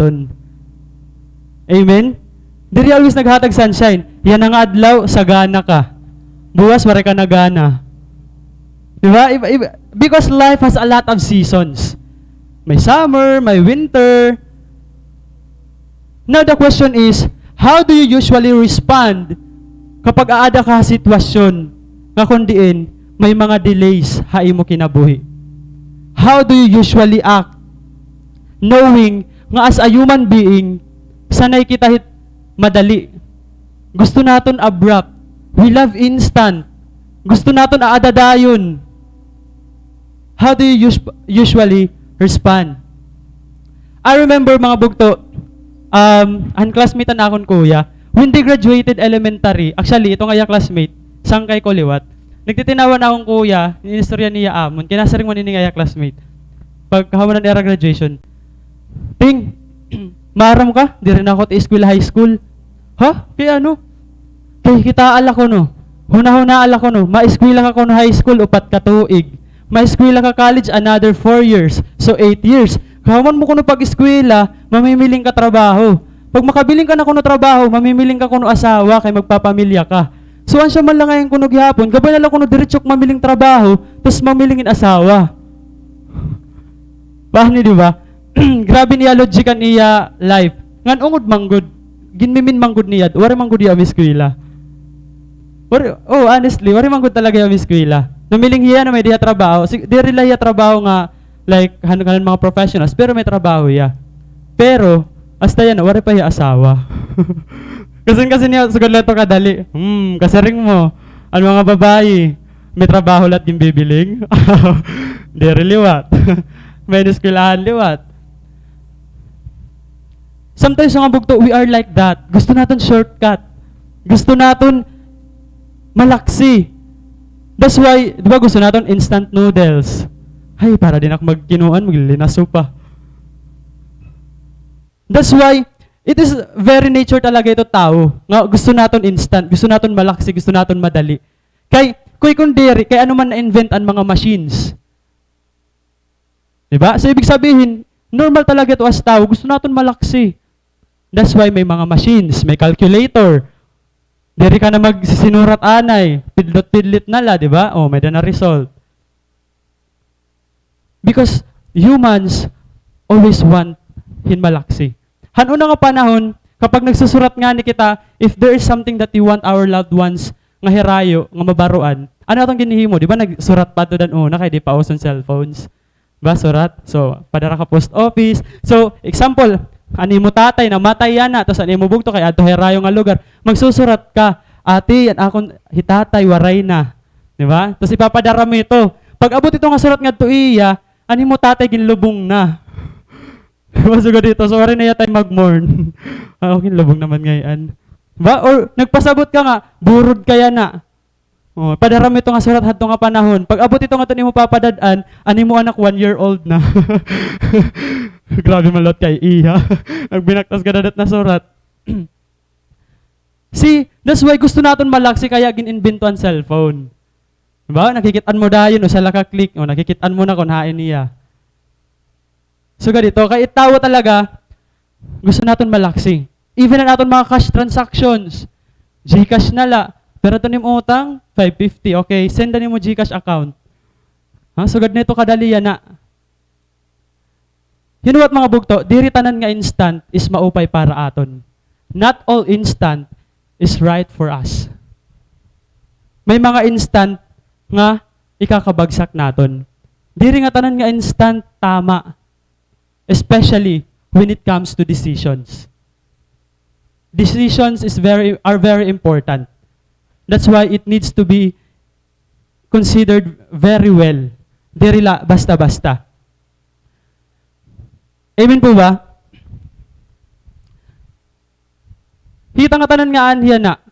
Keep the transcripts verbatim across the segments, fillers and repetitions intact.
ton. Amen? Diri always naghatag sunshine. Yana nga adlaw, sagana ka. Buwas, waray ka na gana. Di ba? Iba, iba, because life has a lot of seasons. May summer, may winter. Now, the question is, how do you usually respond kapag aada ka ha sitwasyon nga kon diin may mga delays ha imo kinabuhi? How do you usually act knowing nga as a human being, sanay kita hit madali? Gusto naton abrupt. We love instant. Gusto naton aada dayon. How do you us-, usually respond? I remember, mga bugto, um, an classmate an akon kuya, when they graduated elementary, actually, ito nga iya classmate, sangkay ko liwat, nagtitinawa an akon kuya, inistorya niya amon, kay nasiring man ini nga iya classmate, pagkahuman han ira graduation, "Ting, maaram ka, diri na ako ti eskwela high school." "Ha? Kay ano?" "Kay kitaa la kuno. Hunahunaa la kuno. Maeskwela ka kuno high school, upat ka tuig. Maeskwela ka college, another four years. So, eight years. Kahuman mo kuno pag-eskwela, mamimiling ka trabaho. Pag makabiling ka na kuno trabaho, mamimiling ka kuno asawa kay magpapamilya ka. So, asya man la ngay-an kuno gihapon, gabay na la kuno diretso ka mamiling trabaho, tas mamiling hin asawa." Paano, di ba? Grabe niya logic an iya life. Ngan ungod man gud, ginmimin man gud niya, waray man gud hiya umiskwela. Waray, oh, honestly, waray man gud talaga hiya umiskwela. Namiling hiya na may-ada hiya trabaho. Sig-, diri la hiya trabaho nga, like, han-, kanan mga professionals, pero may trabaho hiya. Pero, hasta yana, waray pa hiya asawa. Kasi, kasi niya, sugad la ito kadali. Hmm, kasiring mo, an mga babayi, may trabaho la it ginbibiling? Diri liwat. May ineskwelahan liwat. Sometimes, mga bugto, we are like that. Gusto naton shortcut. Gusto naton malaksi. That's why, di ba gusto naton instant noodles? Ay, para di na ako magkinuan, maglilinaso pa. That's why, it is very nature talaga ito tawo, nga gusto naton instant, gusto naton malaksi, gusto naton madali. Kay, kay kon diri, kay ano man na-invent an mga machines? Di ba? So, ibig sabihin, normal talaga ito as tawo, gusto naton malaksi. That's why may mga machines, may calculator. Diri ka na magsisinurat anay, pidlot-pidlit na la, di ba? O, may-ada na result. Because humans always want hin malaksi. Han una nga panahon, kapag nagsusurat ngani kita, if there is something that you want our loved ones nga hirayo, nga mabaroan, ano aton ginhihimo? Di ba nagsurat pa adto dan una kay di pa uso an cellphones? Ba, surat? So, padara ka post office. So, example, an imo tatay namatay yana, tas an imo bugto kay adto ha hirayo nga lugar. Magsusurat ka, "Ate, an akon hi tatay waray na." Di ba? Tas ipapadara mo ito. Pag-abot ito nga surat ngadto iya, an imo tatay ginlubong na. Di ba, sugad ito, so waray na iya time mag-mourn. Ah, okay, lubong naman ngay-an. Ba? Or nagpasabot ka nga, burod ka yana. O, padara mo ito nga surat hadto nga panahon. Pag-abot ito ngadto an imo papadad-an, an imo anak one year old na. Grabe man liwat kay iya. Nagbinaktas ka dadat na surat. See, that's why gusto naton malaksi kaya gin-imbento an cellphone. Di ba? Nakikit-an mo dayon, usa la ka click, o, nakikit-an mo na kon hain iya. Sugad ito, kay it tawo talaga, gusto naton malaksi. Even an aton mga cash transactions, GCash na la. Pero ito nim utang, five fifty. Okay, send na nimo GCash account. Ha? Sugad nito kadali yana. You know what, mga bugto? Diri tanan nga instant is maupay para aton. Not all instant is right for us. May mga instant nga ikakabagsak naton. Diri nga tanan nga instant tama, especially when it comes to decisions. Decisions is very, are very important. That's why it needs to be considered very well. Diri la basta-basta. Amen po ba? Hita nga tanan nga anhi yana.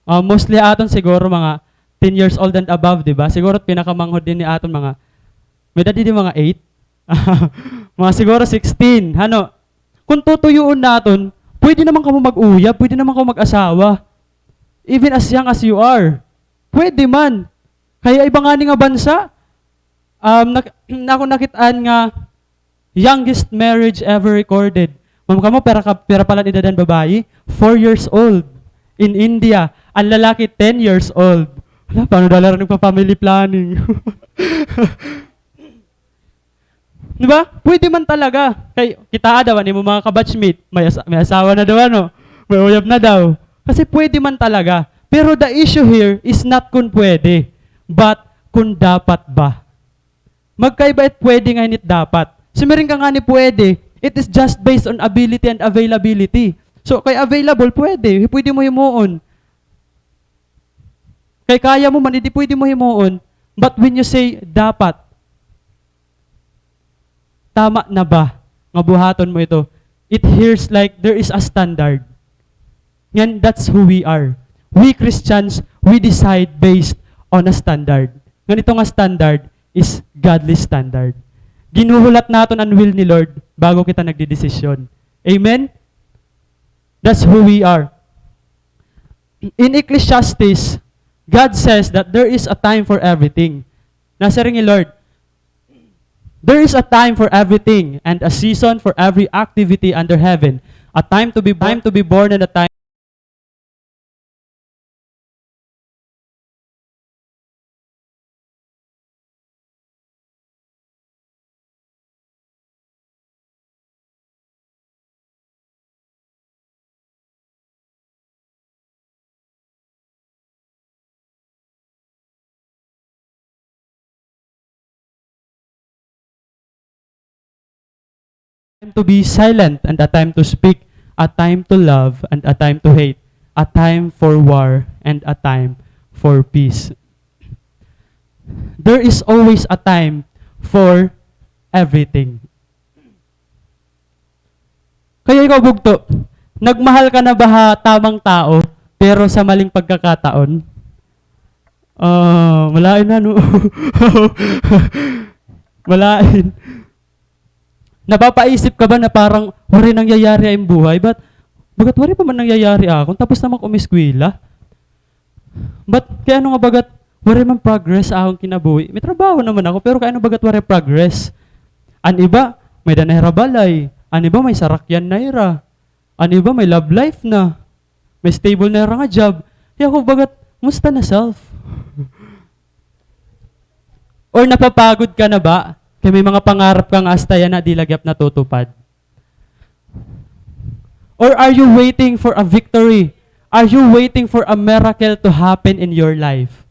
Ah, mostly aton siguro mga ten years old and above, di ba? Siguro pinakamanghod dinhi aton mga, may edad dinhi mga eight? Mga siguro sixteen, hano? Kung tutuyoon naton, pwede naman kamo mag-uyab, pwede naman kamo mag-asawa. Even as young as you are. Pwede man. Kay iba ngani nga bansa, um, nak-, ako nakit-an nga youngest marriage ever recorded. Ma'am, kamo, pira ka, pira pa la an edad han babayi? Four years old. In India. An lalaki, ten years old. Hala, paano daw la nagpa-family planning? Di ba? Pwede man talaga. Kay, kitaa daw, an imo mga kabatchmate, may asa-, may asawa na daw, ano? May uyab na daw. Kasi pwede man talaga. Pero the issue here is not kun pwede, but kun dapat ba. Magkaiba it pwede ngan it dapat. Siring ka ngani pwede, it is just based on ability and availability. So, kay available, pwede. Pwede mo himuon. Kay kaya mo man, edi pwede mo himuon. But when you say dapat, tama na ba nga buhaton mo ito? It hears like there is a standard. Ngan, that's who we are. We Christians, we decide based on a standard. Ngan ito nga standard is godly standard. Ginhuhulat naton an will ni Lord bago kita nagdedesisyon. Amen? That's who we are. In Ecclesiastes, God says that there is a time for everything. Nasiring ni Lord, "There is a time for everything and a season for every activity under heaven, a time to be born, time to be born and a time time to be silent and a time to speak, a time to love and a time to hate, a time for war and a time for peace." There is always a time for everything. Kaya ikaw, bugto, nagmahal ka na ba ha tamang tao, pero sa maling pagkakataon? Ah, malain na, no? Malain. Napapaisip ka ba na parang waray nangyayari ha im buhay? But, bagat waray pa man nangyayari ha akon? Tapos na man ak umiskwela. But kay ano nga bagat waray man progress ha akon kinabuhi? May trabaho naman ako, pero kay ano bagat waray progress? An iba, may-ada na hira balay. An iba, may sarakyan na hira. An iba, may love life na. May stable na hira nga job. Kay ako bagat, musta na self? Or napapagod ka na ba? Kay may mga pangarap ka nga hasta yana, di la gihap natutupad. Or are you waiting for a victory? Are you waiting for a miracle to happen in your life?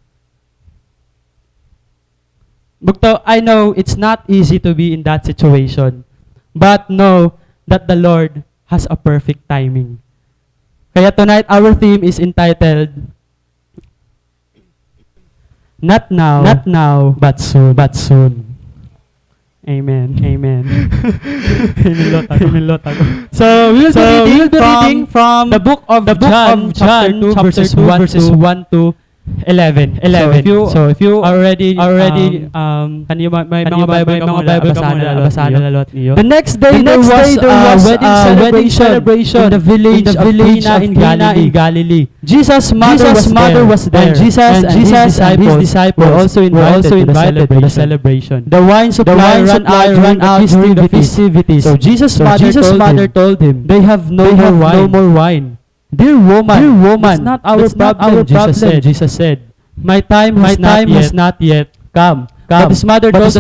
Bugto, I know it's not easy to be in that situation, but know that the Lord has a perfect timing. Kaya tonight, our theme is entitled, Not now, not now, but soon, but soon. Amen. Amen. Amen, Lord. Amen, Lord. So, we will be reading from the book of John, chapter two, verses one to eleven. Eleven. So, if you are ready, um, um, kan iyo may, may mga Bible ka, basahan na la liwat niyo. The next day, there was a wedding celebration in the village of Cana in Galilee. Jesus' mother was there, and Jesus and his disciples were also invited to the celebration. The wine supply ran out during the festivities. So Jesus' mother told him, "They have no more wine." "Dear woman, dear woman, that's not our problem," Jesus said. "My time has not yet come." But his mother told the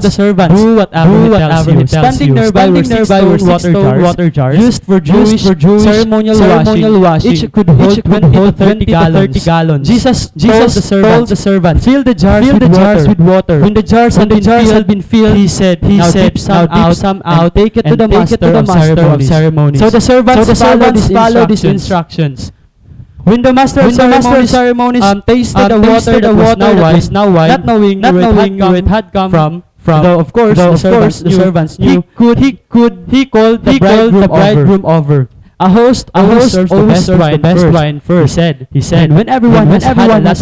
servants, "Do whatever he tells you." Standing nearby were six stone water jars used for Jewish ceremonial washing. Each could hold twenty to thirty gallons. Jesus told the servants, "Fill the jars with water." When the jars had been filled, he said, "Now dip some out and take it to the master of ceremonies." So the servants followed his instructions. When the master of ceremonies, um, tasted the water that was now wine, not knowing where it had come from, though of course the servants knew, he could, he could, he called the bridegroom over. "A host always serves the best wine first," he said. He said, "And when everyone has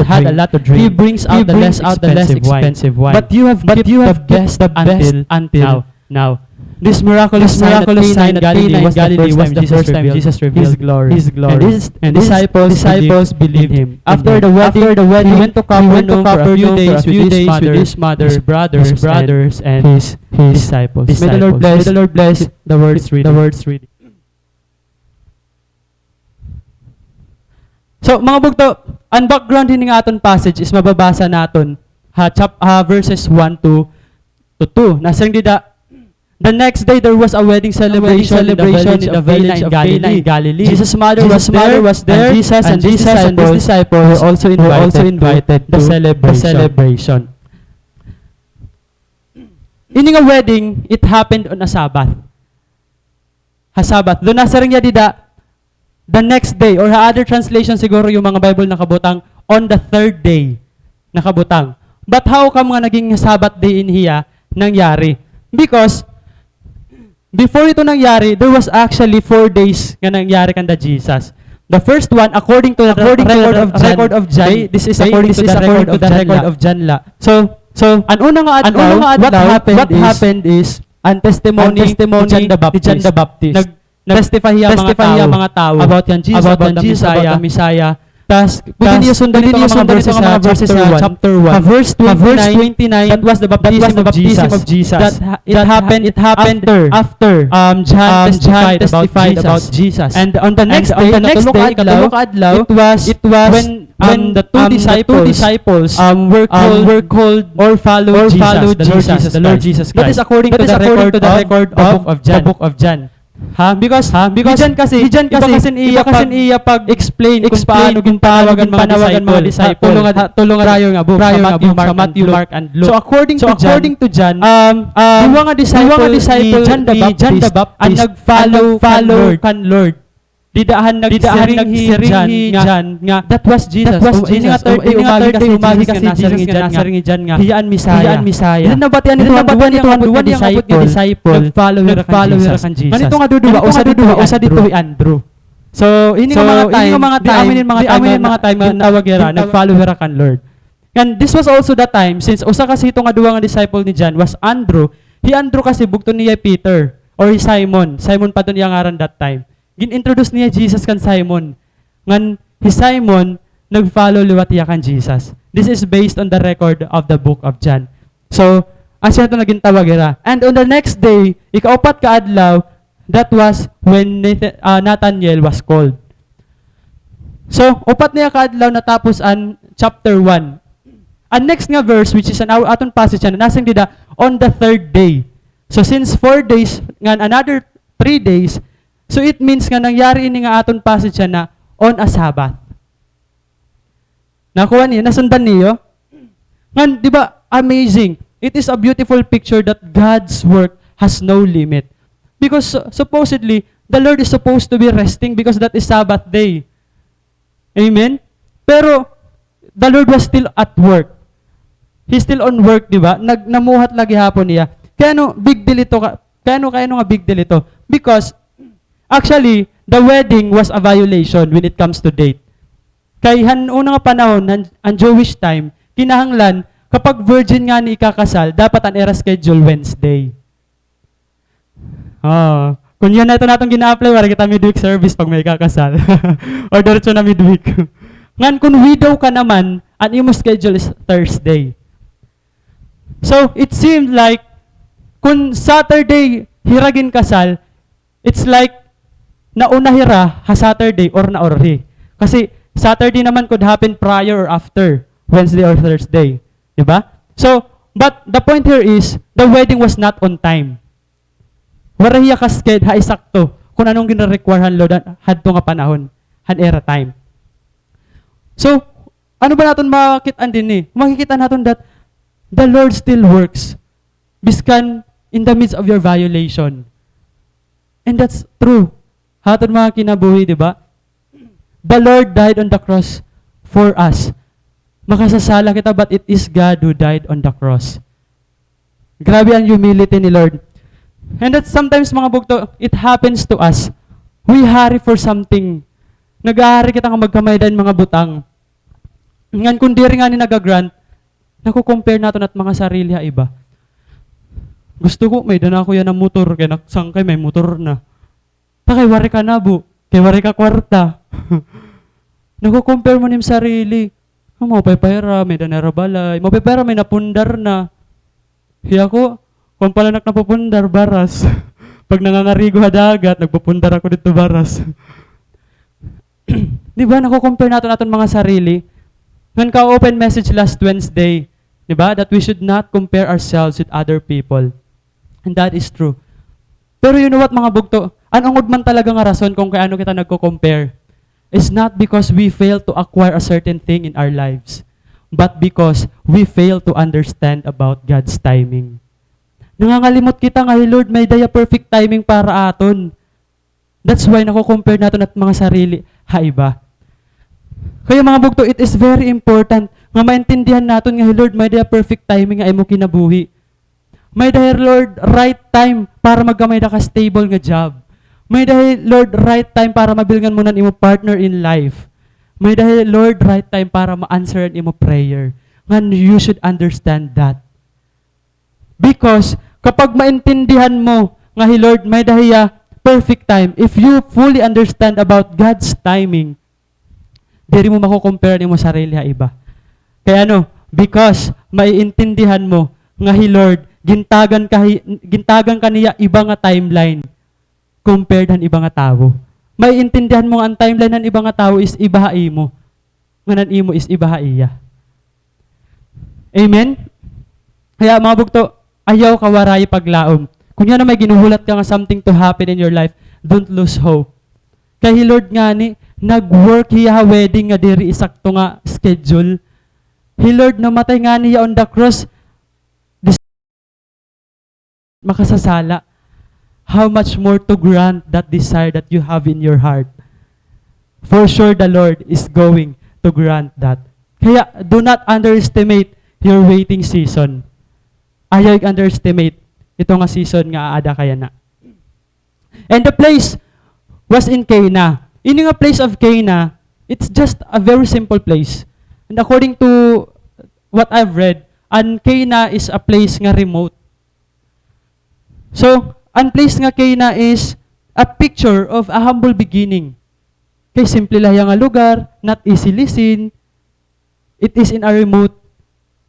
had a lot to drink, he brings out the less expensive wine. But you have kept the best until now." This miraculous sign at Cana in Galilee was the first time Jesus revealed his glory. And his, and his disciples believed in him. After the wedding, he went to Capernaum for a few days with his mother, his brothers, and his disciples. May the Lord bless the words reading. So, mga bugto, an background hini nga aton passage is mababasa naton ha, chap-, ha verses one to, to two. Nasiring dida, "The next day there was a wedding celebration in the village of Cana in Galilee. Jesus' mother was there, and Jesus and his disciples were also invited to the celebration." Ini nga wedding, it happened on a Sabbath. Ha Sabbath. Daw nasiring hiya dida, the next day, or ha other translation siguro yung mga Bible nakabutang, on the third day, nakabutang. But how come nga naging Sabbath day ini hiya nangyari? Because, before ito nangyari, there was actually four days nga nangyari kanda Jesus. The first one, according to the record of John, okay, this is according to the record of John la. So, so, an una nga adlaw, what happened is, an testimony ni John the Baptist. Nag-testify hiya mga tawo about kan Jesus, about the Messiah. Tas, pwede niyo sundan ito nga mga verses ha chapter one. Ha verse twenty-nine, that was the baptism of Jesus. That ha-, it happened, it happened after, um, John testified about Jesus. And on the next day, ikatulo ka adlaw, it was, it was when, um, the two disciples, um, were called or followed Jesus, the Lord Jesus Christ. That is according to the record of the book of John. Ha? Because, ha? Because ni John kasi, ni John kasi, iba kasi iya pag-explain kung paano ginpanawagan mga disciple. Ha, tulo nga, ha, tulo nga prior nga book, prior nga book, sa Matthew, Mark, and Luke. So, according to John, um, um, duha nga disciple ni John the Baptist an nag-follow kan Lord. Dida han nagsiring hi John nga, that was Jesus. That was Jesus. Ini nga third day, umagi kasi hi Jesus nga nasiring ni John nga, hiya an Messiah. Hiya an Messiah. Dida nabatian ito han duha nga disciple, nag-follow hira kan Jesus. Ngan ito nga duduha, usa dito hi Andrew. So, ini nga mga time, di amin mga time, mga time, tawag hira, nag-follow hira kan Lord. And this was also the time, since usa kasi ito nga duha nga disciple ni John was Andrew. Hi Andrew kasi bugto niya hi Peter, or hi Simon. Simon pa ito niya ngaran that time. Gin-introduce niya Jesus kan Simon. Ngan hi Simon, nag-follow liwat hiya kan Jesus. This is based on the record of the book of John. So, asya ito nga gintawag hira. And on the next day, ikaupat ka adlaw, that was when Nathan-, ah, Nathanael was called. So, upat niya ka adlaw natapos an chapter one. An next nga verse, which is an aw-, aton passage, na nasiring dida, on the third day. So, since four days, ngan another three days, so it means nga nangyari ini nga aton passage na on a Sabbath. Nakuha niyo? Nasundan niyo? Ngan, di ba, amazing. It is a beautiful picture that God's work has no limit. Because su-, supposedly, the Lord is supposed to be resting because that is Sabbath day. Amen? Pero, the Lord was still at work. He's still on work, di ba? Nag-, namuhat la gihapon hiya. Kay ano, big deal ito ka-, kay ano, kay ano nga big deal ito? Because, actually, the wedding was a violation when it comes to date. Kay han una nga panahon, han, han Jewish time, kinahanglan, kapag virgin ngani ikakasal, dapat an ira schedule Wednesday. Ah, kon yana ito naton gina-apply, waray kita midweek service pag may ikakasal. Or diretso na midweek. Ngan kon widow ka naman, an imo schedule is Thursday. So, it seemed like, kon Saturday hira ginkasal, it's like, nauna hira ha Saturday or naurhi. Kasi, Saturday naman could happen prior or after Wednesday or Thursday. Di ba? So, but the point here is, the wedding was not on time. Waray hiya ka-sched-, ha isakto kon ano an ginre-require han Lord han, hadto nga panahon, han ira time. So, ano ba naton makit-an dinhi? Makikita naton that the Lord still works, biskan in the midst of your violation. And that's true. Ha aton mga kinabuhi, di ba? The Lord died on the cross for us. Makasasala kita, but it is God who died on the cross. Grabe an humility ni Lord. And that sometimes, mga bugto, it happens to us. We hurry for something. Nag-aari kita nga magkamay-ada hin mga butang. Ngan kon diri ngani naga-grant, nako-compare naton it mga sarili ha iba. Gusto ko, may-ada na ako yana motor, kay nak-, sangkay may motor na. Ta kay waray ka na, bu-, kay waray ka kwarta. Nako-compare mo an im sarili. Ah, maupay pa hira, may-ada na hira balay. Maupay pa hira, may napundar na. Hi ako, kon pa la an ak napupundar, baras. Pag nangangarigo ha dagat, nagpupundar ako didto, baras. Di ba, nako-compare naton aton mga sarili. Ngan ka-open message last Wednesday, di ba, that we should not compare ourselves with other people. And that is true. Pero you know what, mga bugto? An ungod man talaga nga rason kung kay ano kita nagko-compare is not because we fail to acquire a certain thing in our lives, but because we fail to understand about God's timing. Nangangalimot kita nga hi Lord may-ada hiya perfect timing para aton. That's why nako-compare naton aton mga sarili ha iba. Kaya, mga bugto, it is very important nga maintindihan naton nga hi Lord may-ada hiya perfect timing ha imo kinabuhi. May-ada hi Lord right time para magkamay-ada ka stable nga job. May-ada hi Lord right time para mabilngan mo an imo partner in life. May-ada hi Lord right time para ma-answer an imo prayer. Ngan you should understand that. Because kapag maintindihan mo nga hi Lord may-ada hiya perfect time, if you fully understand about God's timing, diri mo mako-compare an imo sarili ha iba. Kay ano? Because maiintindihan mo nga hi Lord, gintagan ka hi-, gintagan ka niya iba nga timeline compared han iba nga tawo. Maiintindihan mo nga an timeline han iba nga tawo is iba ha imo, ngan an imo is iba ha iya. Amen? Kaya, mga bugto, ayaw ka waray paglaom. Kon yana may ginuhulat ka nga something to happen in your life, don't lose hope. Kay hi Lord ngani, nag-work hiya ha wedding nga diri isakto nga schedule. Hi Lord namatay ngani hiya on the cross, dis-, makasasala. How much more to grant that desire that you have in your heart? For sure, the Lord is going to grant that. Kaya, do not underestimate your waiting season. Ayaw i-underestimate ito nga season nga aada ka yana. And the place was in Cana. Ini nga place of Cana, it's just a very simple place. And according to what I've read, an Cana is a place nga remote. So, an place nga Cana is a picture of a humble beginning. Kay simple la hiya nga lugar, not easily seen. It is in a remote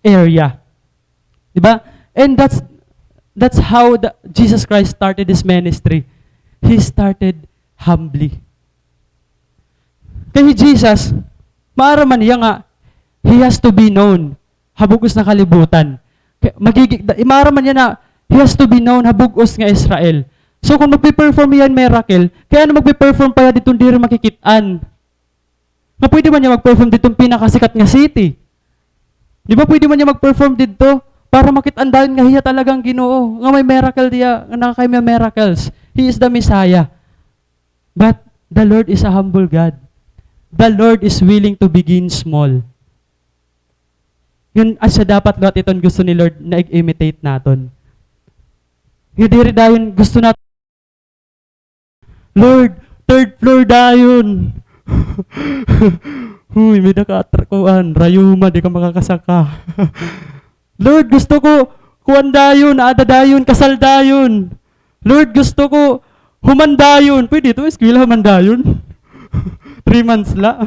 area. Di ba? And that's, that's how the, Jesus Christ started his ministry. He started humbly. Kay hi Jesus, maaram man hiya nga, he has to be known ha bug-os nga kalibutan. Kay magigi-, da-, maaram man hiya na, he has to be known ha bug-os nga Israel. So, kon magpe-perform hiya hin miracle, kay ano magpe-perform pa hiya didto nga diri makikit-an? Nga pwede man hiya mag-perform didto nga pinakasikat nga city. Di ba pwede man hiya mag-perform didto para makit-an dayon nga hiya talaga an Ginoo, nga may miracle hiya, nga nakakahimo hiya miracles. He is the Messiah. But the Lord is a humble God. The Lord is willing to begin small. Ngan asya dapat liwat iton gusto ni Lord na i-imitate naton. Nga diri dayon gusto nat-, Lord, third floor dayon. Huy, may-ada ka atra-, kuan, rayuma, di ka makakasaka. Lord, gusto ko, kuan dayon, aada dayon, kasal dayon. Lord, gusto ko, human dayon. Pwede ito, eskwela human dayon. Three months la.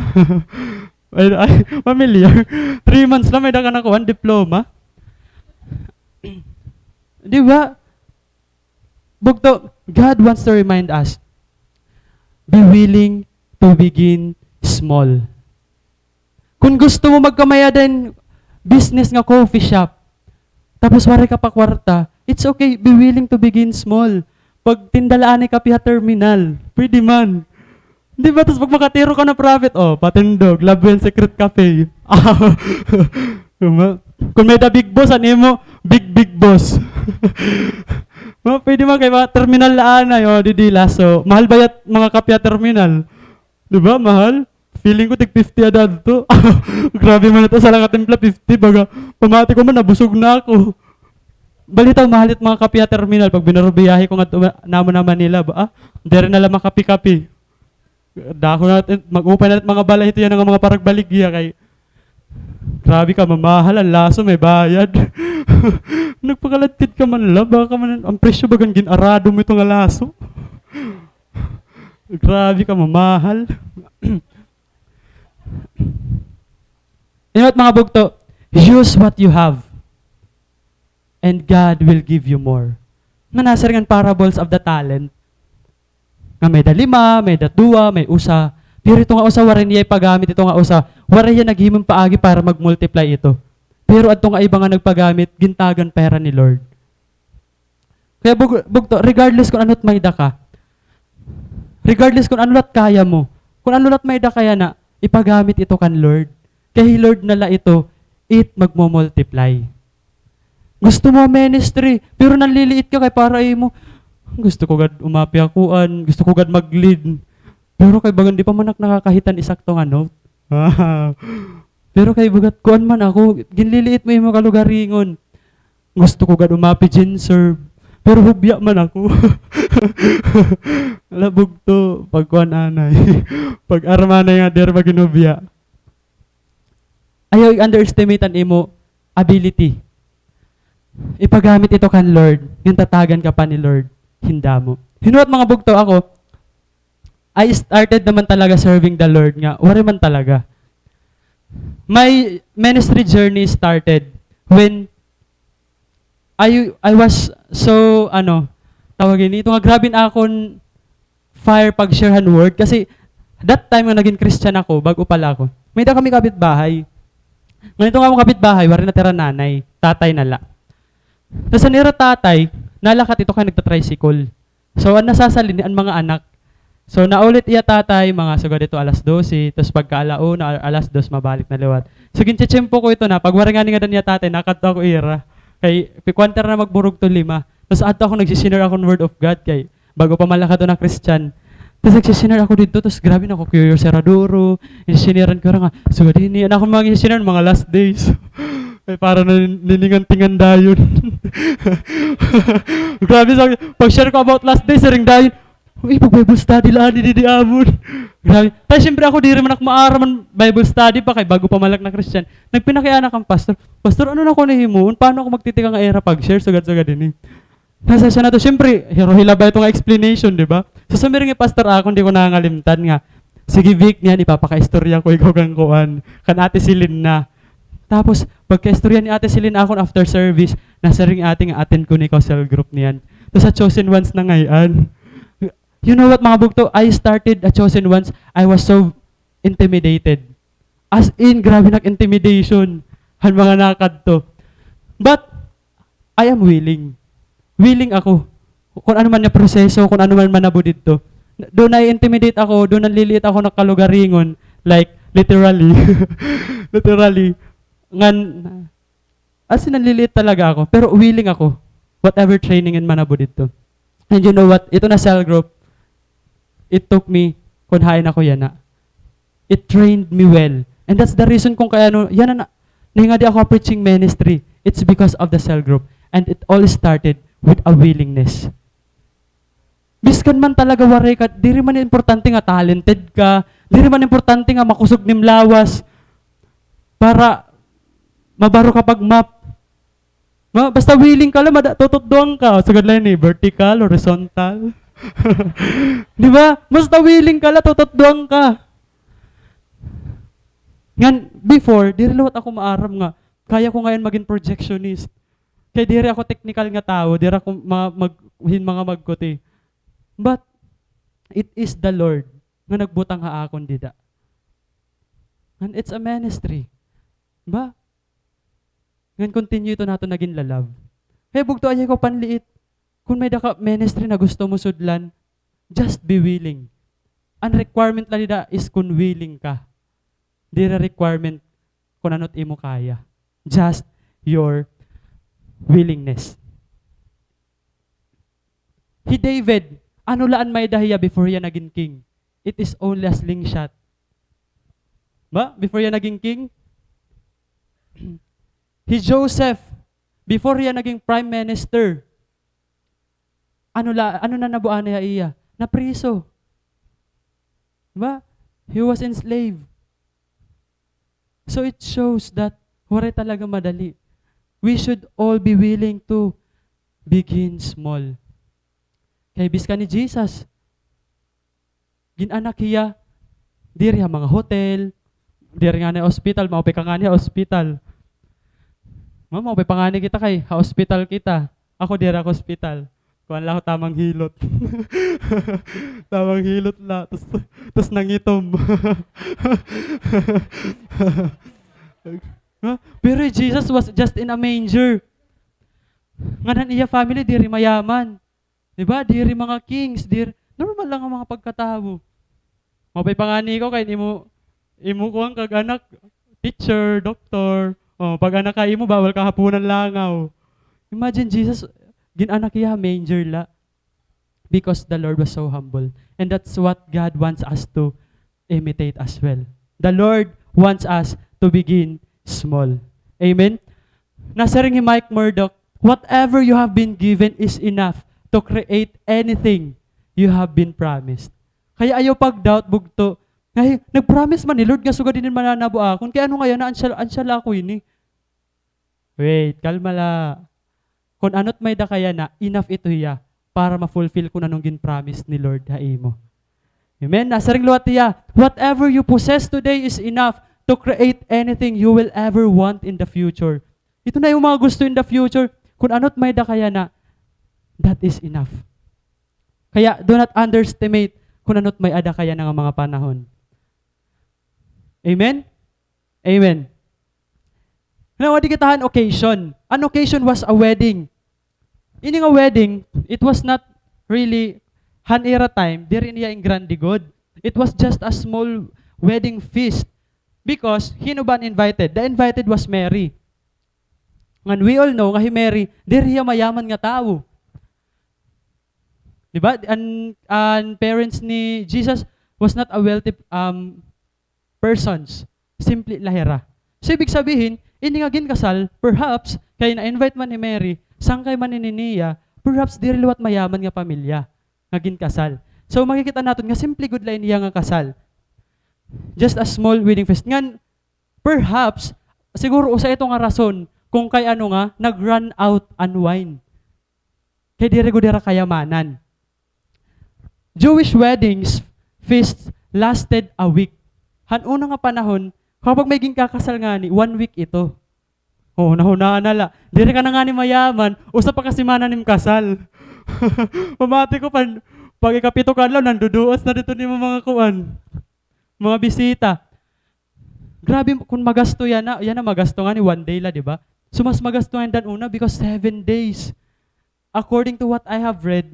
Ay, ay, familiar. Three months la, may-ada ka na kuan, diploma. Di ba? Bugto, God wants to remind us, be willing to begin small. Kon gusto mo magkamay-ada hin business nga coffee shop, tapos waray ka pa kwarta, it's okay, be willing to begin small. Pagtinda la anay kape ha terminal, pwede man. Di ba? Tas pag makatiro ka na profit, o, patindog, Love and Secret Cafe. Tama? Kon may-ada Big Boss, an imo, Big Big Boss. Ma, pwede man kay mga terminal la anay, o, didi la. So, mahal bayat mga kape ha terminal? Di ba, mahal? Feeling ko tig fifty ada adto. Grabe man ito, usa la ka timpla, fifty, baga, pamati ko man, nabusog na ako. Balitaw, mahal it mga kape ha terminal. Pag binarbiyahe ko ngadto ma-, namo na Manila ba, ah, diri na la makape-kape. Dako na, mag-upay na it mga balay hito yana nga mga paragbaligya kay grabe ka mamahal, an laso may bayad. Nagpakaladkad ka man la, baka man, an presyo bagan gin-arado mo ito nga laso. Grabe ka mamahal. You know what, mga bugto? Use what you have, and God will give you more. Nga nasiring an parables of the talent. Nga may-ada lima, may-ada duwa, may usa. Pero ito nga usa, waray niya ipagamit ito nga usa. Waray hiya naghimo hin paagi para mag-multiply ito. Pero adto nga iba nga nagpagamit, gintagan pa hira ni Lord. Kaya bug-, bugto, regardless kun ano it may-ada ka, regardless kun ano la it kaya mo, kun ano la it may-ada ka yana, ipagamit ito kan Lord. Kay hi Lord na la ito, it magmo-multiply. Gusto mo ministry, pero nanliliit ka kay para imo, "Gusto ko gad umapi ha kuan, gusto ko gad mag-lead." Pero kay bagan di pa man ak nakakahit han isakto nga note. Pero kay bagat kuan man ako, ginliliit mo imo kalugaringon. Gusto ko gad umapi, GenServe. Pero hubya man ako. Ala, bugto, pagkuan anay. Pag-aram anay nga diri pa ginhubya. Ayaw i-underestimate an imo ability. Ipagamit ito kan Lord, ngan tatagan ka pa ni Lord hin damo. Hinuwat, mga bugto, ako, I started naman talaga serving the Lord nga, waray man talaga. My ministry journey started when I, I was so, ano, tawag ini, ito nga grabe an akon fire pag-share han word. Kasi, that time nga nagin Christian ako, bag-o pa la ako, may-ada kami kapitbahay. Ngan ito nga akon kapitbahay, waray natira nanay, tatay na la. Tas an ira tatay, nalakat ito kay nagta-tricycle. So, an nasasalin, an mga anak. So, naulit iya tatay, mga sugad ito alas dose, tas pagka ala una, alas dos, mabalik na liwat. So, gintsitsimpo ko ito na, pag waray ngani ngada an iya tatay, nakadto ako ira. Kay, pi-, kuan tira na magburugto lima. Tas adto ako, nagsishare akon Word of God, kay bag-o pa man la kadto na Christian. Tas nagsishare ako didto, tas grabe, nako-curious hira duro. Ginshiniran ko hira nga, sugad hini, an akon mga ginshiniran, mga last days. Ay, para na nin-, niningan-tingan dayon. Grabe, sa pag-share ko about last days, siring dayon, "Uy, pag-Bible study la anay didi amon." Grabe. Tay, siyempre ako, diri man ako maaram han Bible study pa, kay bag-o pa man la ak na Christian. Nagpinakiana ak han pastor, "Pastor, ano na ako hihimuon? Paano ako magtitikang nga ira pag-share? Sugad-sugad ini." Nasa siya na to, siyempre, hiro-, hilabay ito nga explanation, di ba? So, sumiring hi pastor ha akon, di ko nangangalimtan nga, "Sige, Vic, niyan, ipapakaistorya ko ikaw kan kuan, kan Ate Celine na." Tapos, pagkaistorya ni Ate Celine ha akon after service, nasiring ate nga, "Attend kuno ikaw cell group niyan." Tapos, ha Chosen Ones na ngay-an. You know what, mga bugto? I started a Chosen Ones. I was so intimidated. As in, grabe, nag-intimidation han mga nakadto. But, I am willing. Willing ako. Kun ano man nga proseso, kun ano man manabo didto. Daw na-intimidate ako, daw nanliliit ako nakalugaringon. Like, literally. Literally. Ngan, as in, nanliliit talaga ako. Pero willing ako. Whatever training an manabo didto. And you know what? Ito na cell group, it took me, kun hain ako yana. It trained me well. And that's the reason kung kay ano, yana na, nahingadi ako ha preaching ministry. It's because of the cell group. And it all started with a willingness. Biskan man talaga waray ka, diri man importante nga talented ka, diri man importante nga makusog an im lawas para mabaro ka pag-mop. Ma-, basta willing ka la, mada-, tututdoan ka. Sugad la ini, vertical, horizontal. Di ba? Basta willing ka la, tututdoan ka. Ngan, before, diri liwat ako maaram nga kaya ko ngay-an magin projectionist. Kay diri ako technical nga tawo, diri ako ma-, mag-, hin mga magkuti. But, it is the Lord nga nagbutang ha akon dida. And it's a ministry. Ba? Ngan continue ito naton nagin lalab. Kay bugto, ayaw ko panliit. Kun may-ada ka ministry na gusto mo sudlan, just be willing. An requirement la dida is kun willing ka. Diri requirement kun ano it imo kaya. Just your willingness. Hi David, ano la an may-ada hiya before hiya nagin king? It is only a slingshot. Ba? Before hiya nagin king? Hi Joseph, before hiya nagin prime minister, ano la, ano nanabo anay ha iya? Napriso. Ba? He was enslaved. So it shows that waray talaga madali. We should all be willing to begin small. Kay biskan ni Jesus, gin-anak hiya diri ha mga hotel, diri ngani ha ospital, maupay ka ngani ha ospital. Ma-, maupay pa ngani kita kay ha ospital kita. Ako diri ako ospital. Kuan la ako, tamang hilot. Tamang hilot la. Tas, tas nangitom. Ha? Pero Jesus was just in a manger. Ngan an iya family, diri mayaman. Di ba? Diri mga kings, diri, normal lang an mga pagkatawo. Maupay pa ngani ikaw kay imo, imo kuan kag anak, teacher, doktor. O, pag anak ka imo, bawal ka hapunan langaw. Imagine Jesus, gin-anak hiya ha manger la. Because the Lord was so humble. And that's what God wants us to imitate as well. The Lord wants us to begin small. Amen? Nasiring hi Mike Murdock, "Whatever you have been given is enough to create anything you have been promised." Kaya ayaw pag-doubt, bugto. Ay, nag-promise man ni Lord nga sugad ini mananabo akon. Kay ano nga yana, an siya, an siya la ako ini. Wait, kalma la. Kun ano't may-ada ka yana, enough ito hiya para ma-fulfill kun ano an gin-promise ni Lord ha imo. Amen? Nasiring liwat hiya, "Whatever you possess today is enough to create anything you will ever want in the future." Ito na imo mga gusto in the future. Kun ano't may-ada ka yana, that is enough. Kaya do not underestimate kun ano't may-ada ka yana nga mga panahon. Amen? Amen. Now, adi kita han occasion. An occasion was a wedding. Ini nga wedding, it was not really, han ira time, diri niya in grande gud. It was just a small wedding feast. Because, hin-o ba an invited? The invited was Mary. Ngan we all know nga hi Mary, diri hiya mayaman nga tawo. Di ba? An, an parents ni Jesus was not a wealthy, um, persons. Simple la hira. So, ibig sabihin, ini nga ginkasal, perhaps, kay na-invite man hi Mary, sangkay man ini niya, perhaps diri liwat mayaman nga pamilya nga ginkasal. So, makikita naton nga simple gud la ini nga kasal. Just a small wedding feast. Ngan, perhaps, siguro usa ito nga rason kung kay ano nga, nag-run out an wine. Kay diri gud hira kayamanan. Jewish weddings, feasts lasted a week. Han una nga panahon, kapag may ginkakasal ngani, one week ito. O, hunahunaa na la. Diri ka na ngani mayaman, usa pa ka semana nim kasal. Pamati ko, pan, pag ikapito ka adlaw, nanduduos na didto nimo mga kuan, mga bisita. Grabe, kun magasto yana, yana magasto ngani one day la, di ba? So, mas magasto ngani dan una because seven days. According to what I have read,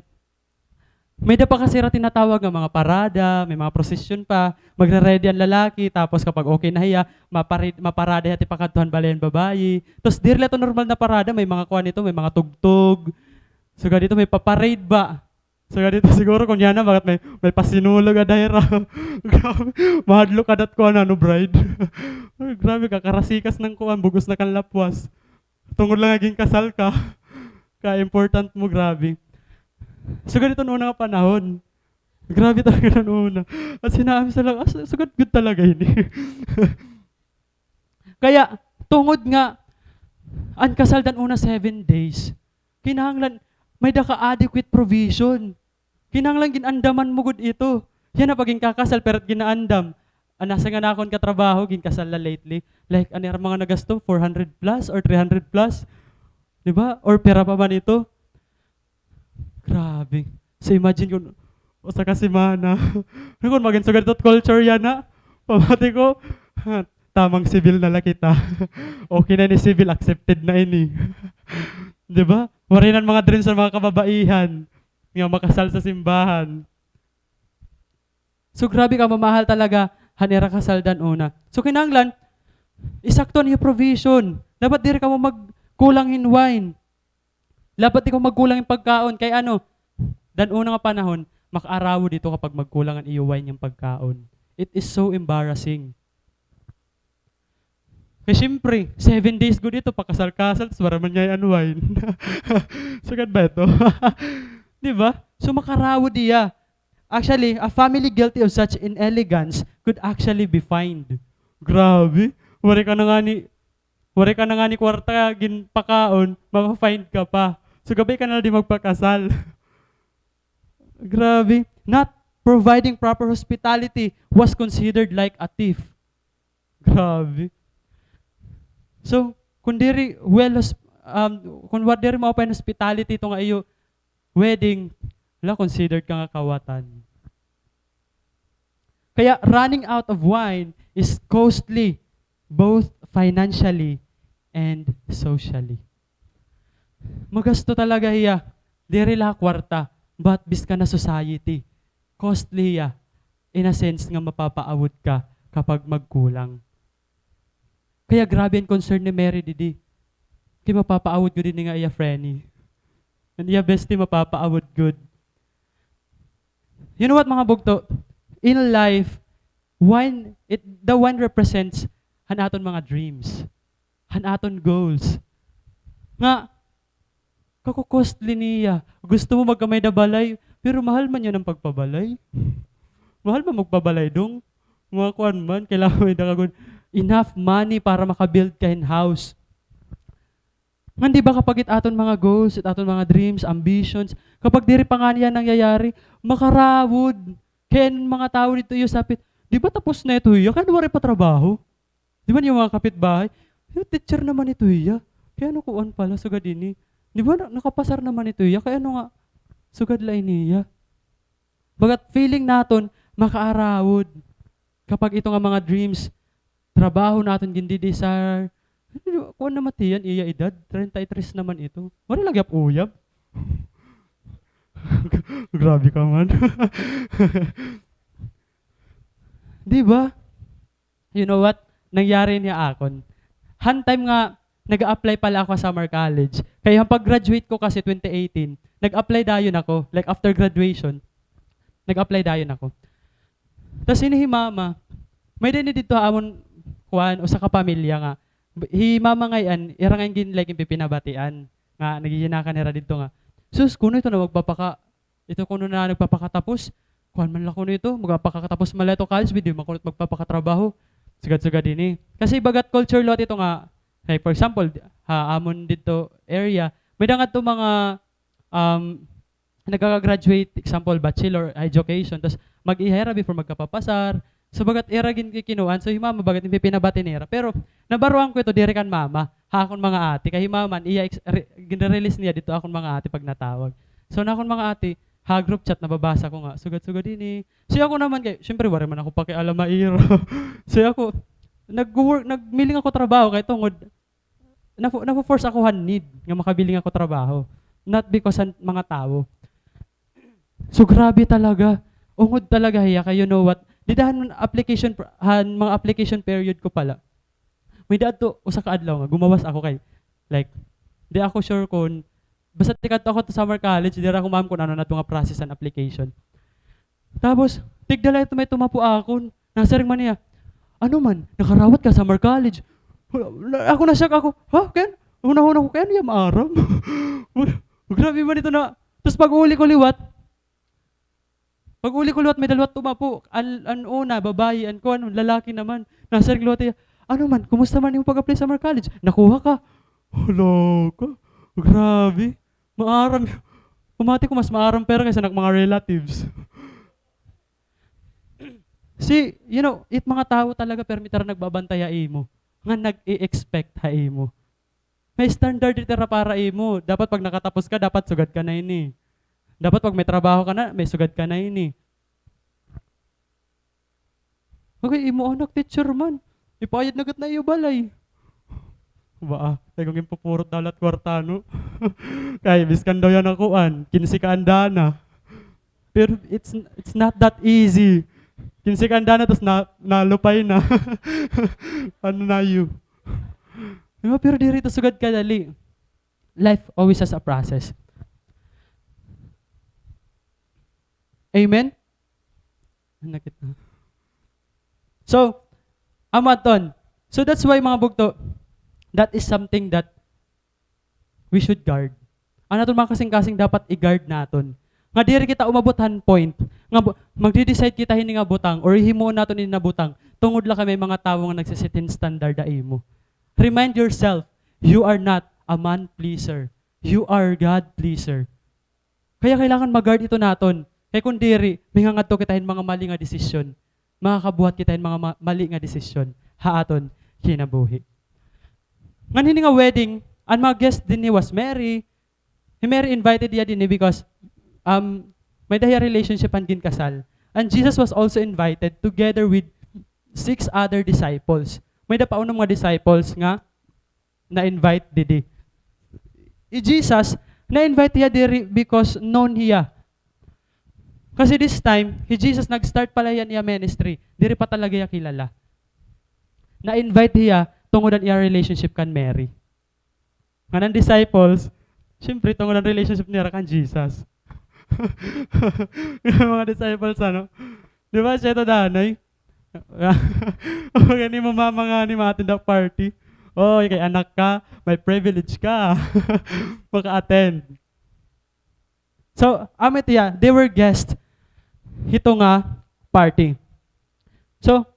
may-ada pa kasi hira tinatawag nga mga parada, may mga prosesyon pa, magre-ready an lalaki, tapos kapag okay na hiya, mapari-, maparada hiya tipakadto han balay han babayi. Tapos diri la ito normal na parada, may mga kuan ito, may mga tugtog. Sugad dito, may pa-parade ba? Sugad dito siguro kun yana, bakit may, may pasinulog ada hira. Grabe, mahadlok ka dat kuan, ano, bride. Grabe, kakarasikas na an kuan, bug-os na kan lapwas. Tungod lang nga ginkasal ka, ka-important mo, grabe. Sugad iton una nga panahon. Grabe talaga an una. As in, naamis talaga, ah, su-, sugad gud talaga ini. Kaya, tungod nga, an kasal dan una seven days, kinahanglan, may-ada ka adequate provision. Kinahanglan gin-andaman mo gud ito. Yana pa ginkakasal, pero ginaandam. An asa nga nakon katrabaho, ginkasal la lately. Like, ano hira mga nagasto? Four hundred plus or three hundred plus? Di ba? Or pira pa man ito? Grabe. So, imagine kun usa ka semana. Ano kun magin sugad ito culture yana? Pamati ko, ha, tamang civil na la kita. Okay na ini civil, accepted na ini. Di ba? Waray na an mga dreams han mga kababaihan nga makasal sa simbahan. So, grabe kamamahal talaga han ira kasal dan una. So, kinahanglan, isakto an iyo provision. Dapat diri kamo magkulang hin wine. Dapat di kamo magkulang hin pagkaon. Kay ano, dan una nga panahon, makaarawod ito kapag magkulang an iyo wine nga pagkaon. It is so embarrassing. Kay siyempre, seven days gud ito, pakasal-kasal, tas wara man niya unwind. Sugad ba ito? Di ba? So, makarawod hiya. Actually, a family guilty of such inelegance could actually be fined. Grabe. Waray ka na ngani, waray ka na ngani kwarta ginpakaon, mafa-fined ka pa. So, gabay ka na la di magpakasal. Grabe. Not providing proper hospitality was considered like a thief. Grabe. So, kun diri well hos-, um, kun wa-, diri maupay an hospitality ito nga iyo, wedding, hala, considered ka nga kawatan. Kaya running out of wine is costly, both financially and socially. Magasto talaga hiya, diri la ha kwarta, but biskan ha society, costly hiya, in a sense nga mapapaawod ka kapag magkulang. Kaya grabe an concern ni Mary didi. Kay mapapaawod gud ini nga iya frenny. An iya bestie mapapaawod gud. You know what, mga bugto? In life, wine, it, the wine represents han aton mga dreams, han aton goals. Nga, kako-costly niya. Gusto mo magkamay-ada balay, pero mahal man yana an pagpabalay. Mahal man magpabalay, dong. Mga kuan man, kailangan may-ada ka gud enough money para maka-build ka hin house. Ngan di ba kapag it aton mga goals, it aton mga dreams, ambitions, kapag diri pa ngani yana nangyayari, makarawod. Kay an mga tawo didto iyo sapit, "Di ba tapos na ito hiya? Kay ano waray pa trabaho?" Di ba an iyo mga kapitbahay, "Eh, teacher naman ito hiya. Kay ano kuan pala, sugad ini? Di ba na-, nakapasar naman ito hiya? Kay ano nga, sugad la ini hiya?" Bagat feeling naton, makaarawod. Kapag ito nga mga dreams, trabaho naton gindi-desire, kuan naman tiyan, iya edad, treinta y tres naman ito. Waray la gihap uyab. Grabe ka man. Di ba? You know what? Nangyari niya akon. Han time nga nag-a-apply pala ako sa Samar College. Kay han pag-graduate ko kasi twenty eighteen, nag-apply dayon ako. Like, after graduation, nag-apply dayon ako. Tas ini hi mama, may-ada ini didto ha amon, kuan, usa ka pamilya nga. Hi mama ngay-an, ira ngay-an gin-, like, ginpipinabatian nga nagiginakan hira didto nga, "Sus, kuno ito na magpapaka-, ito kuno na nagpapakatapos. Kuan man la kuno ito, magpapakatapos man la ito college, di man kuno magpapakatrabaho." Sugad-sugad ini. Kasi bagat culture liwat ito nga, like, for example, ha amon didto area, may-ada ngadto mga, um, nagkaka-graduate, example, bachelor education, tas mag-iha hira before magkapapasar. So, bagat ira ginkikinuan, so, hi mama, bagat ginpipinabati nira. Pero, nabaroan ko ito, diri kan mama, ha akon mga ate. Kay hi mama, iya ex-, re-, gin-release niya didto akon mga ate pag natawag. So, na akon mga ate, ha group chat, nababasa ko nga, sugad-sugad ini. So, ako naman, kay, syempre, waray man ako pakialam ha ira. So, ako, nag-work, nagmiling ako trabaho, kay tungod, nafo-, nafo-force ako han need nga makabiling ako trabaho. Not because han mga tawo. So, grabe talaga. Ungod talaga hiya kay, you know what? Dida han application pr-, han mga application period ko pala. May-ada adto usa ka adlaw nga gumawas ako kay, like, di ako sure kon, basta tikadto ako to Samar College, diri ako maaram kon ano na ito nga process han application. Tapos, tigda la ito may tumapo akon. Nasiring man niya, "Ano man, nakarawat ka ha Samar College?" Wala, na-, ako na-shock ako. Ha? Kay ano? Hunahuna ko, kay ano hiya maaram? Grabe man ito na. Tapos pag-uli ko liwat, pag-uli ko liwat, may-ada liwat tumapo. An, an una, babayi, an kuan, lalaki naman. Nasiring liwat hiya, "Ano man, kumusta man imo pag-apply ha Samar College? Nakuha ka?" Hala ka. Grabe. Maaram. Pamati ko mas maaram pa hira kaysa han ak mga relatives. See, you know, it mga tawo talaga permi hira nagbabantay ha imo, nga nag-e-expect ha imo. May standard hira para imo. Dapat pag nakatapos ka, dapat sugad ka na ini. Dapat pag may trabaho ka na, may sugad ka na ini. Okay, imo anak, teacher man. Ipaayad na gad na iyo balay. Ba, ah, kay kon ginpupurot daw la it kwarta, no? Kay, biskan daw yana kuan, kinse ka andana. Pero it's, it's not that easy. Kinse ka andana, tas na, nalupay na. Ano na iyo? Di ba? Pero diri ito sugad kadali. Life always has a process. Amen? Nakita. So, amo adton. So, that's why, mga bugto, that is something that we should guard. An aton mga kasingkasing dapat i-guard naton. Nga diri kita umabot han point nga bu-, magde-decide kita hini nga butang or hihimuon naton ini nga butang tungod la kay may mga tawo nga nagse-set hin standard ha imo. Remind yourself, you are not a man pleaser. You are God pleaser. Kaya kailangan ma-guard ito naton. Kay kon diri, mangangadto kita hin mga mali nga desisyon. Makakabuhat kita hin mga ma-, mali nga desisyon ha aton kinabuhi. Ngan hini nga wedding, an mga guest dinhi was Mary, Hi Mary invited hiya dinhi because, um, may-ada hiya relationship han ginkasal. And Jesus was also invited together with six other disciples. May-ada pa unom nga disciples nga na-invite didi. Hi Jesus, na-invite hiya diri because known hiya. Kasi this time, hi Jesus nag-start pa la hiya an iya ministry. Diri pa talaga hiya kilala. Na-invite hiya tungod an iya relationship kan Mary. Ngan an disciples, siyempre, tungod an relationship nira kan Jesus. Mga disciples, ano? Di ba, siya ito danay? Kani mo mama nga ni ma-attend ak party. Oy, kay anak ka, may privilege ka. Maka-attend. So, amo it hiya, they were guests hito nga party. So,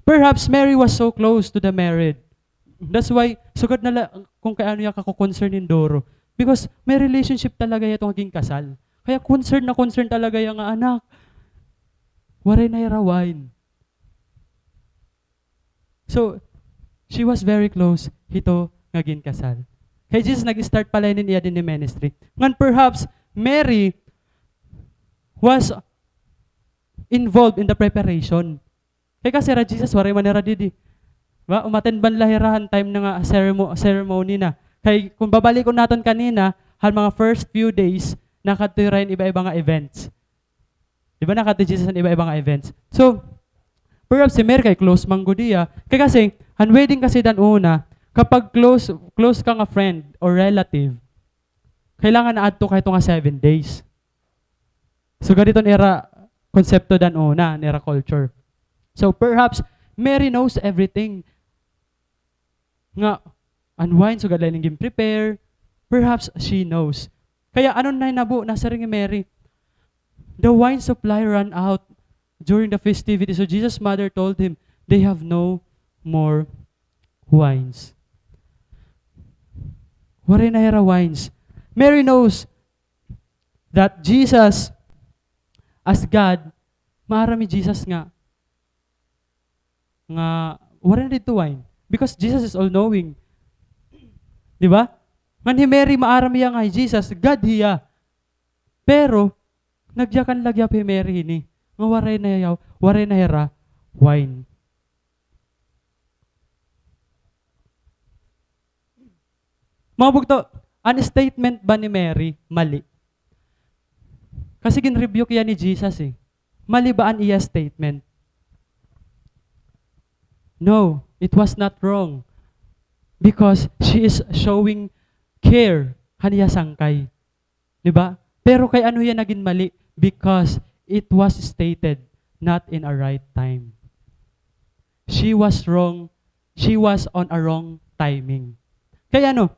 perhaps Mary was so close to the married. That's why, sugad na la, kung kay ano hiya kako-concern hin duro. Because may relationship talaga hiya hito nga ginkasal. Kaya concern na concern talaga hiya nga, "Anak, waray na hira wine." So, she was very close hito nga ginkasal. Kay Jesus nag-start pa la hini niya dinhi ministry. Ngan perhaps, Mary was involved in the preparation. Kay kasi hira Jesus, waray man hira didi. Ba, umattend man la hira han time na nga ceremo-, ceremony na. Kay kung babalikon naton kanina, han mga first few days, nakadto hira hin iba-iba nga events. Di ba, nakadto hi Jesus han iba-iba nga events. So, perhaps si Mary kay close man gud hiya. Kay kasi, han wedding kasi dan una, kapag close, close ka nga friend or relative, kailangan naadto ka hito nga seven days. So, ganito an ira konsepto dan una, an ira culture. So, perhaps, Mary knows everything. Nga, an wine, sugad la ini gin-prepare, perhaps she knows. Kaya, ano an nahinabo, nasiring hi Mary, "The wine supply ran out during the festivity." So, Jesus' mother told him, "They have no more wines." Waray na hira wines. Mary knows that Jesus, as God, maaram hi Jesus nga, nga waray na didto wine. Because Jesus is all-knowing. Di ba? Ngan hi Mary, maaram hiya nga hi Jesus, God hiya. Pero, nagyakan la gihap hi Mary hini, nga waray na hiya, waray na hira wine. Mga bugto, an statement ba ni Mary mali? Kasi gin-rebuke hiya ni Jesus, eh. Mali ba an iya statement? No, it was not wrong. Because she is showing care han iya sangkay. Di ba? Pero kay ano hiya nagin mali? Because it was stated not in a right time. She was wrong. She was on a wrong timing. Kay ano,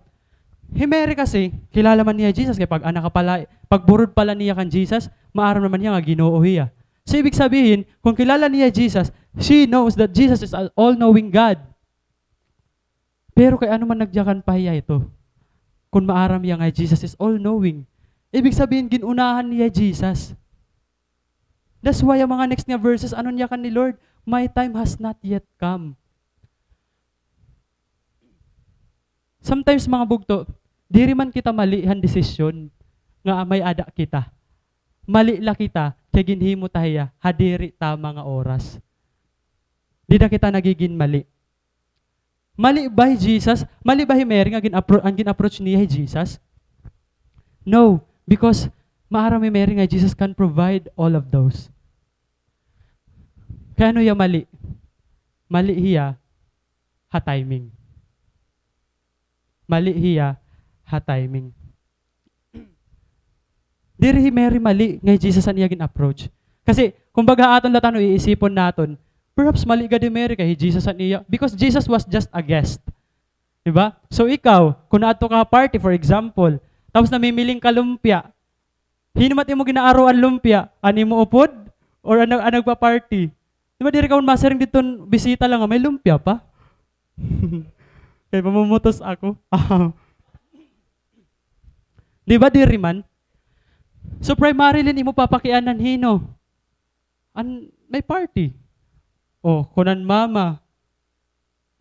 hi Mary kasi, kilala man niya Jesus, kay pag-anak pa la, pagburod pa la niya kan Jesus, maaram naman niya nga Ginoo hiya. So, ibig sabihin, kung kilala niya Jesus, she knows that Jesus is an all-knowing God. Pero kay ano man nagyakan pa hiya hito? Kon maaram hiya nga hi Jesus is all-knowing. Ibig sabihin, gin-unahan niya hi Jesus. That's why an mga next nga verses, ano an yakan ni Lord? "My time has not yet come." Sometimes, mga bugto, diri man kita mali han desisyon nga may-ada kita. Mali la kita kay ginhimo ta hiya ha diri tama nga oras. Dida kita nagigin mali. Mali ba hi Jesus? Mali ba hi Mary nga gin-appro-, an gin-approach niya hi Jesus? No, because maaram hi Mary nga Jesus can provide all of those. Kay ano hiya mali? Mali hiya ha timing. Mali hiya ha timing. Diri hi Mary mali nga hi Jesus an iya gin-approach. Kasi, kumbaga, aton la tano iisipon naton, perhaps mali gad hi Mary kay hi Jesus an iya, because Jesus was just a guest. Di ba? So, ikaw, kung naadto ka ha party, for example, tapos namimiling ka lumpia, hin-o man it imo gin-aaro an lumpia, an imo upod, or an, an nagpa-party? Di ba, diri ka man masiring didto, bisita la nga may lumpia pa. Kay mamumutos ako. Di ba, diri man? So, primarily, an imo papakianan hin-o? An may party. O, kon an mama,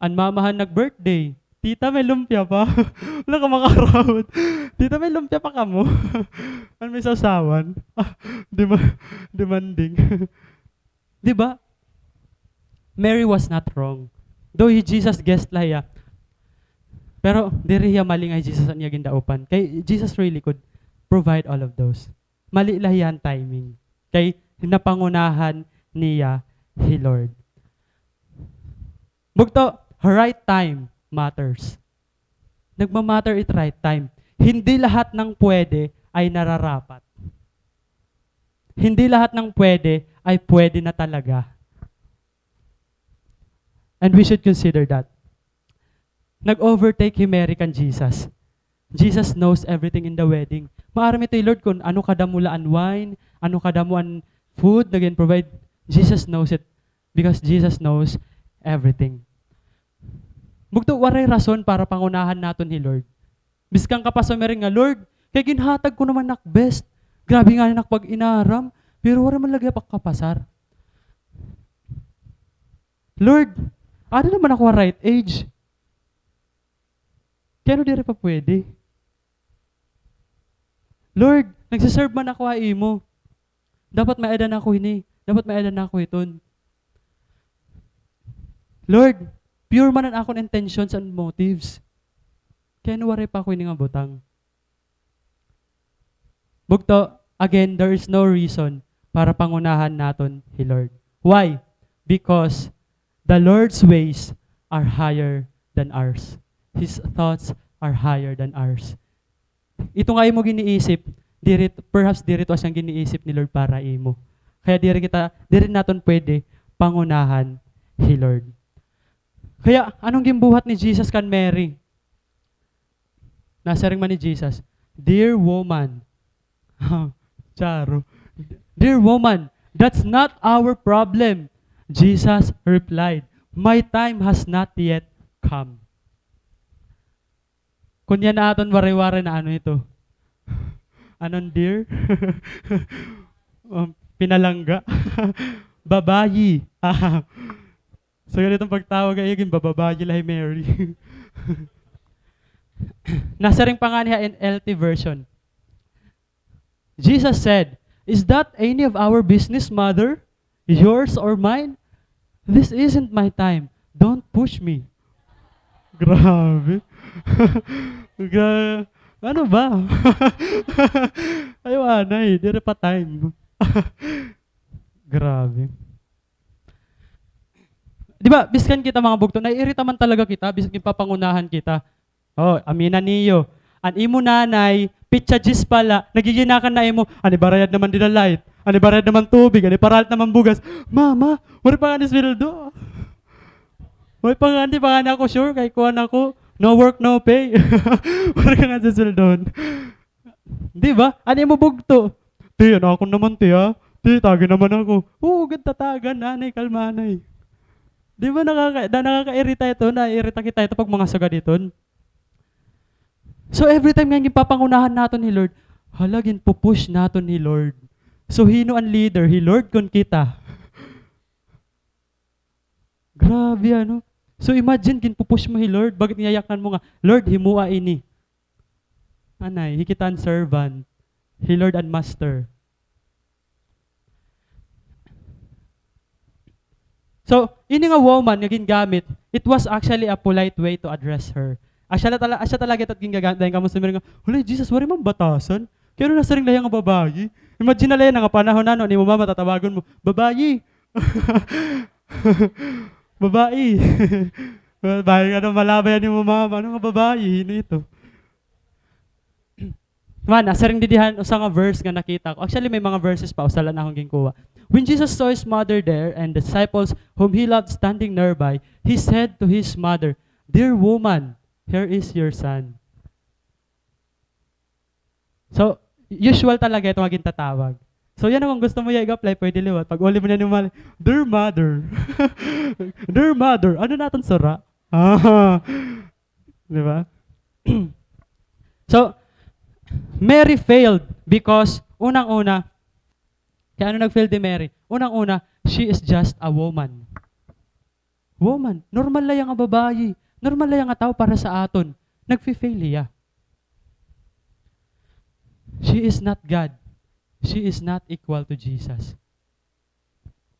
an mama han nag-birthday, "Tita, may lumpia pa?" Wala ka makarawat. "Tita, may lumpia pa kamo?" Ano, may sawsawan? Ah, dema-, demanding. Di ba? Mary was not wrong. Though hi Jesus guest la hiya, pero diri hiya mali nga hi Jesus an iya gindaupan. Kay Jesus really could provide all of those. Mali la hiya an timing. Kay napangunahan niya hi Lord. Bugto, right time matters. Nagma-matter it right time. Hindi lahat ng pwede ay nararapat. Hindi lahat ng pwede ay pwede na talaga. And we should consider that. Nag-overtake hi Mary kan Jesus. Jesus knows everything in the wedding. Maaram ito hi Lord kon ano kadamo la an wine, ano kadamo an food na gin-provide. Jesus knows it because Jesus knows everything. Bugto, waray rason para pangunahan naton hi Lord. Bisan ka pa sumiring nga, "Lord, kay ginhatag ko naman nak best. Grabe ngani nak pag-inaram, pero waray man lagi ak kapasar." "Lord, adi naman ako ha right age. Kay ano diri pa pwede? Lord, nagse-serve man ako ha imo. Dapat may-ada na ako hini. Dapat may-ada na ako hiton. Lord, pure man an akon intentions and motives. Kay ano waray pa ako hini nga butang?" Bugto, again, there is no reason para pangunahan naton hi Lord. Why? Because the Lord's ways are higher than ours. His thoughts are higher than ours. Ito nga imo giniisip, diri, perhaps diri ito asya an giniisip ni Lord para imo. Kaya diri kita, diri naton pwede pangunahan hi Lord. Kaya, ano an ginbuhat ni Jesus kan Mary? Nasiring man hi Jesus, "Dear woman," charo, "Dear woman, that's not our problem." Jesus replied, "My time has not yet come." Kon yana aton waray-waray na ano ito? Ano an dear? Um, pinalangga? Babayi. So, ganito an pagtawag ha iya, ginbababayi la hi Mary. Nasiring pa ngani ha N L T version. Jesus said, "Is that any of our business, mother? Yours or mine? This isn't my time. Don't push me." Grabe. Gra-, ano ba? Ayaw anay, diri pa time. Grabe. Di ba, biskan kita mga bugto, naiirita man talaga kita, biskan ginpapangunahan kita. Oh, amina niyo. An imo nanay, pitsa diyes pa la, nagiginakan na imo, "An ibarayad naman dida light, an ibarayad naman tubig, an iparalit naman bugas. Mama, waray pa ngani sweldo. Waray pa ngani, di pa ngani ako sure, kay kuan ako, no work, no pay." Waray ka ngani sweldohon. Di ba? An imo bugto, "Ti, an akon naman, ti, ha? Ti, tagi naman ako." Oo, gad tatagan, anay, kalma, anay. Di ba nakaka-, na, nakakairita ito, naiirita kita ito pag mga sugad iton. So, every time nga ginpapangunahan naton hi Lord, hala, ginpupush naton hi Lord. So, hin-o an leader? Hi Lord kon kita? Grabe, ano? So, imagine, ginpupush mo hi Lord, baga it nga yaknan mo nga, "Lord, himoa ini." Anay, hi kita an servant, hi Lord an master. So, ini nga woman nga gingamit, it was actually a polite way to address her. Asya la tala-, asya talaga ito it gingagamit dayon kamo sumiring nga, "Hala, Jesus, waray man batasan. Kay ano nasiring la hiya nga babayi?" Imagine na la yana nga panahon, ano, an imo mama, tatawagon mo, "Babayi! Babayi!" Babayi, ano, malabay an imo mama, ano nga babayi, hin-o ito? Man, nasiring didi han usa nga verse nga nakita ko. Actually, may mga verses pa, usa la an akon ginkuha. When Jesus saw his mother there and the disciples whom he loved standing nearby, he said to his mother, "Dear woman, here is your son." So, usual talaga ito nga gintatawag. So, yana, kon gusto mo iya ig-apply, pwede liwat. Pag-uli mo na ni mama, "Dear mother." "Dear mother." Ano na aton sura? Ah. Di ba? So, Mary failed because, unang-una, kay ano nag-fail hi Mary? Unang-una, she is just a woman. Woman. Normal la hiya nga babayi. Normal la hiya nga tawo para sa aton. Nagfe-fail hiya. She is not God. She is not equal to Jesus.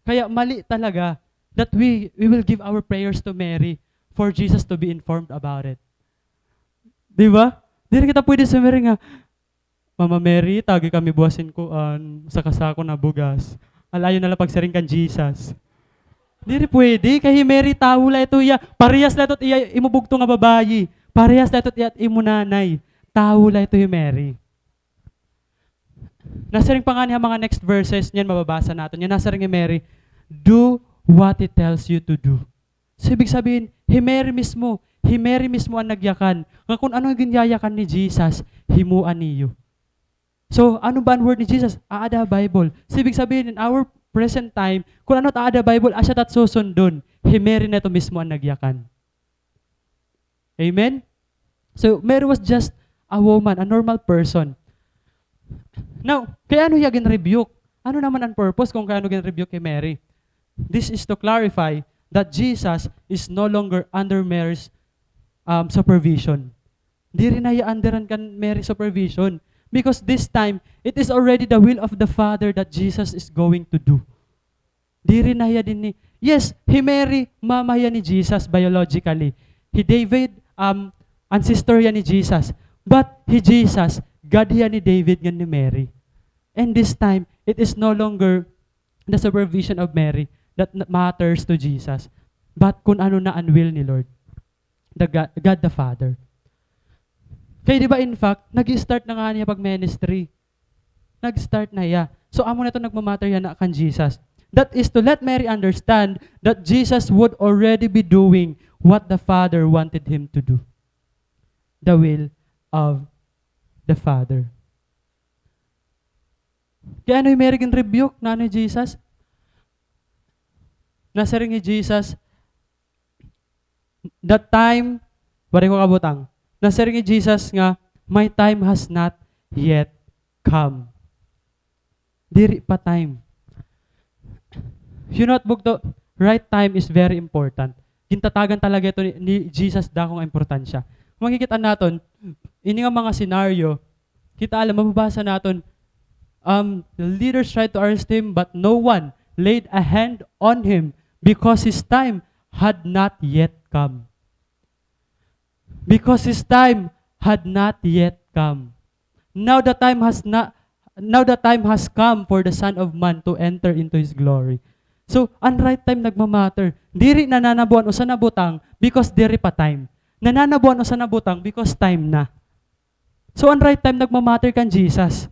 Kaya mali talaga that we, we will give our prayers to Mary for Jesus to be informed about it. Di ba? Diri kita pwede sumiri nga, "Mama Mary, tagi kami buwas hin kuan, usa ka sako na bugas." Al-ayo na la pagsiring kan Jesus. Diri pwede, kay hi Mary tawo la ito hiya. Parehas la ito iya imo bugto nga babayi. Parehas la ito iya imo nanay. Tawo la ito hi Mary. Nasiring pa ngani ha mga next verses niyan, mababasa naton. Nga nasiring hi Mary, "Do what he tells you to do." So, ibig sabihin, hi Mary mismo, hi Mary mismo an nagyakan. Nga kun ano an ginyayakan ni Jesus, himoa niyo. So, ano ba an word ni Jesus? Aada ha Bible. So, ibig sabihin, in our present time, kun ano it aada ha Bible, asya ta it susundon. Hi Mary na ito mismo an nagyakan. Amen? So, Mary was just a woman, a normal person. Now, kay ano hiya gin-rebuke? Ano naman an purpose kung kay ano gin-rebuke hi Mary? This is to clarify that Jesus is no longer under Mary's, um, supervision. Diri na hiya under kan Mary supervision. Because this time, it is already the will of the Father that Jesus is going to do. Diri na hiya dinhi. Yes, hi Mary, mama hiya ni Jesus biologically. Hi David, um, ancestor hiya ni Jesus. But hi Jesus, God hiya ni David ngan ni Mary. And this time, it is no longer the supervision of Mary that n-, matters to Jesus, but kun ano na an will ni Lord, the God, God the Father. Kay di ba, in fact, nag-start na ngani hiya pag-ministry. Nag-start na hiya. So, amo na ito nagmamatter yana kan Jesus. That is to let Mary understand that Jesus would already be doing what the Father wanted him to do. The will of the Father. Kay ano hi Mary gin-rebuke na ni Jesus? Nasiring hi Jesus, that time, waray ko kabutang. Nasiring hi Jesus nga, "My time has not yet come." Diri pa time. You know what, bugto? Right time is very important. Gintatagan talaga ito ni, ni Jesus dako nga importansya. Makikita naton, ini nga mga scenario, kita alam, mababasa naton, um, the leaders tried to arrest him, but no one laid a hand on him because his time had not yet come. Because his time had not yet come. Now the time has na-, now the time has come for the Son of Man to enter into his glory. So, an right time nagmamatter. Diri nananabo an usa na butang because diri pa time. Nananabo an usa na butang because time na. So, an right time nagmamatter kan Jesus.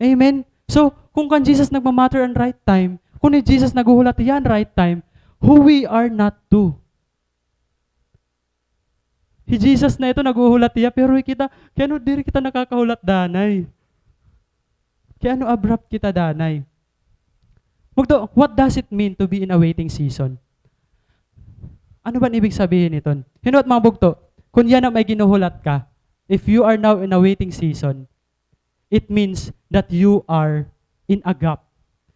Amen? So, kung kan Jesus nagmamatter an right time, kung hi Jesus naghuhulat hiya an right time, who we are not to? Hi Jesus na ito naghuhulat hiya, pero kita, kay ano diri kita nakakahulat danay? Kay ano abrupt kita danay? Bugto, what does it mean to be in a waiting season? Ano ba an ibig sabihin hiton? You know what, mga bugto? Kun yana may ginuhulat ka, if you are now in a waiting season, it means that you are in a gap.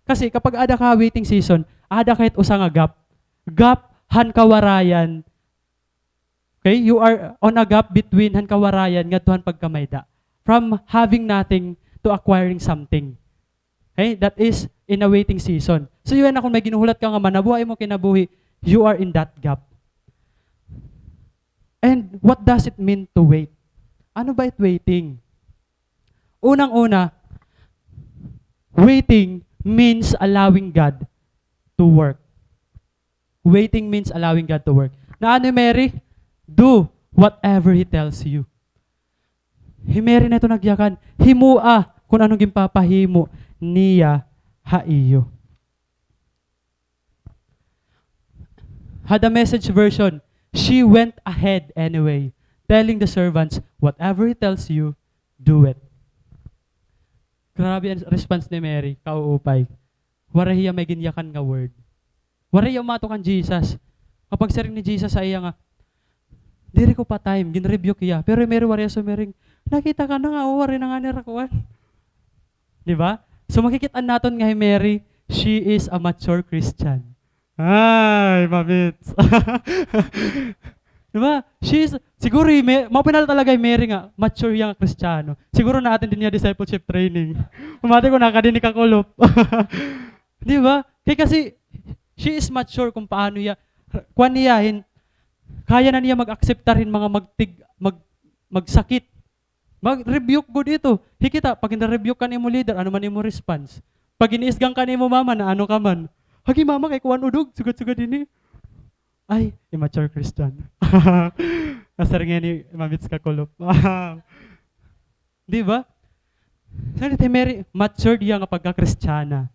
Kasi kapag aada ka waiting season, aada ka hit usa nga gap. Gap han kawarayan. Okay? You are on a gap between han kawarayan ngadto han pagkamayda. From having nothing to acquiring something. Okay? That is in a waiting season. So, yana, kun may ginuhulat ka nga manabo ha imo kinabuhi, you are in that gap. And what does it mean to wait? Ano ba it waiting? Unang-una, waiting means allowing God to work. Waiting means allowing God to work. Naano hi Mary? Do whatever He tells you. Hi Mary na ito nagyakan. Himoa kun ano ginpapahimo niya ha iyo. Ha The Message version, "She went ahead anyway, telling the servants, 'Whatever he tells you, do it.'" Grabe an response ni Mary, kauupay. Waray hiya may ginyakan nga word. Waray hiya umato kan Jesus. Kapag siring ni Jesus sa iya nga, "Diri ko pa time," gin-rebuke hiya. Pero hi Mary waray hiya sumiring, "Nakita ka na nga, o, waray na ngani rakuan." Di ba? So, makikit-an naton nga hi Mary, she is a mature Christian. Ay, mamits. Di ba? She's, siguro, hi Ma-, mao pa na talaga hi Mary nga, mature hiya nga Kristiyano. Siguro na-attend din hiya discipleship training. Pamati ko, nakadini ka kulop. Di ba? Kay kasi, she is mature kung paano hiya, kuan niya, hin-, kaya na niya mag-akseptar hin mga magtig-, mag-, magsakit. Mag-rebuke gud ito. Hikita, pag gina-rebuke ka nimo leader, ano man imo response? Pag iniisgang ka nimo mama, na ano ka man? Hagi mama, kay kuan udog, sugad-sugad ini. Ay, immature Christian. Asar nga ni mamits ka kulop. Di ba? Sabi ni Mary, matured hiya nga pagka-Kristiyana.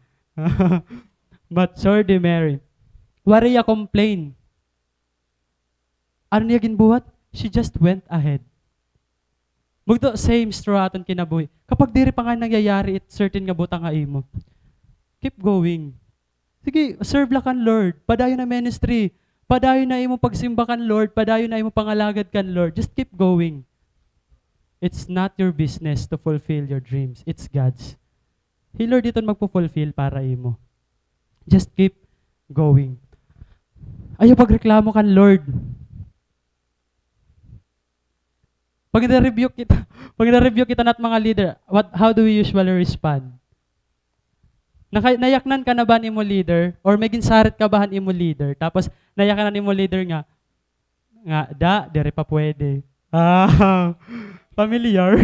Matured hi Mary. Waray hiya complain. Ano niya ginbuhat? She just went ahead. Bugto, same throughout aton kinabuhi. Kapag diri pa nga nangyayari it certain nga butang ha imo, keep going. Sige, serve la kan Lord. Padayon na ministry. Padayon na imo pagsimba kan Lord. Padayon na imo pangalagad kan Lord. Just keep going. It's not your business to fulfill your dreams. It's God's. Hi Lord iton magpo-fulfill para imo. Just keep going. Ayaw pagreklamo kan Lord. Pag na-rebuke kita, pag na-rebuke kita nat mga leader, what, how do we usually respond? Naka-, nayaknan ka na ba han imo leader? Or may ginsarit ka ba han imo leader? Tapos, nayaknan han imo leader nga, nga, "Da, diri pa pwede." Ah, familiar.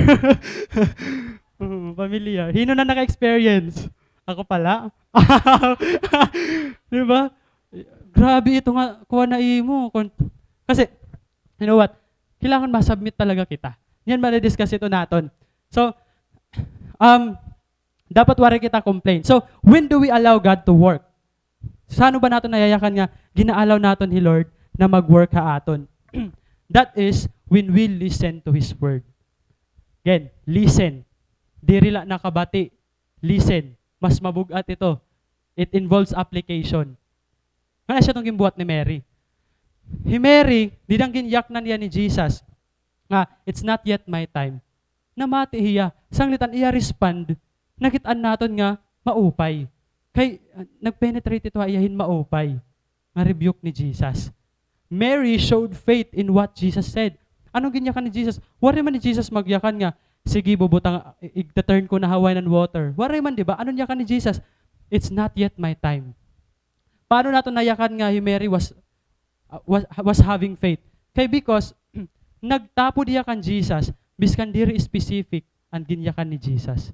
Oo, familiar. Hin-o na naka-experience? Ako pala. Di ba? Grabe ito nga, kuha na imo. Kun-, kasi, you know what? Kailangan ma-submit talaga kita. Yan, ma-discuss ito naton. So, um, dapat waray kita complain. So, when do we allow God to work? Sa ano ba naton nayayakan nga gina-allow naton hi Lord na mag-work ha aton? That is when we listen to His word. Again, listen. Diri la nakabati. Listen. Mas mabug-at ito. It involves application. Ngan asya iton ginbuhat ni Mary. Hi Mary, dida nga ginyaknan hiya ni Jesus nga, "It's not yet my time." Namati hiya. Sanglit an iya respond, nakit-an naton nga maupay. Kay, ah, nag-penetrate ito ha iya hin maupay nga rebuke ni Jesus. Mary showed faith in what Jesus said. Ano an ginyakan ni Jesus? Waray man ni Jesus magyakan nga, "Sige, bubutang, i-, igta-turn ko na ha wine and water." Waray man, di ba? Ano an yakan ni Jesus? "It's not yet my time." Paano naton nayakan nga hi Mary was, uh, was, was having faith? Kay because, nagtapod hiya kan Jesus, biskan diri specific an ginyakan ni Jesus.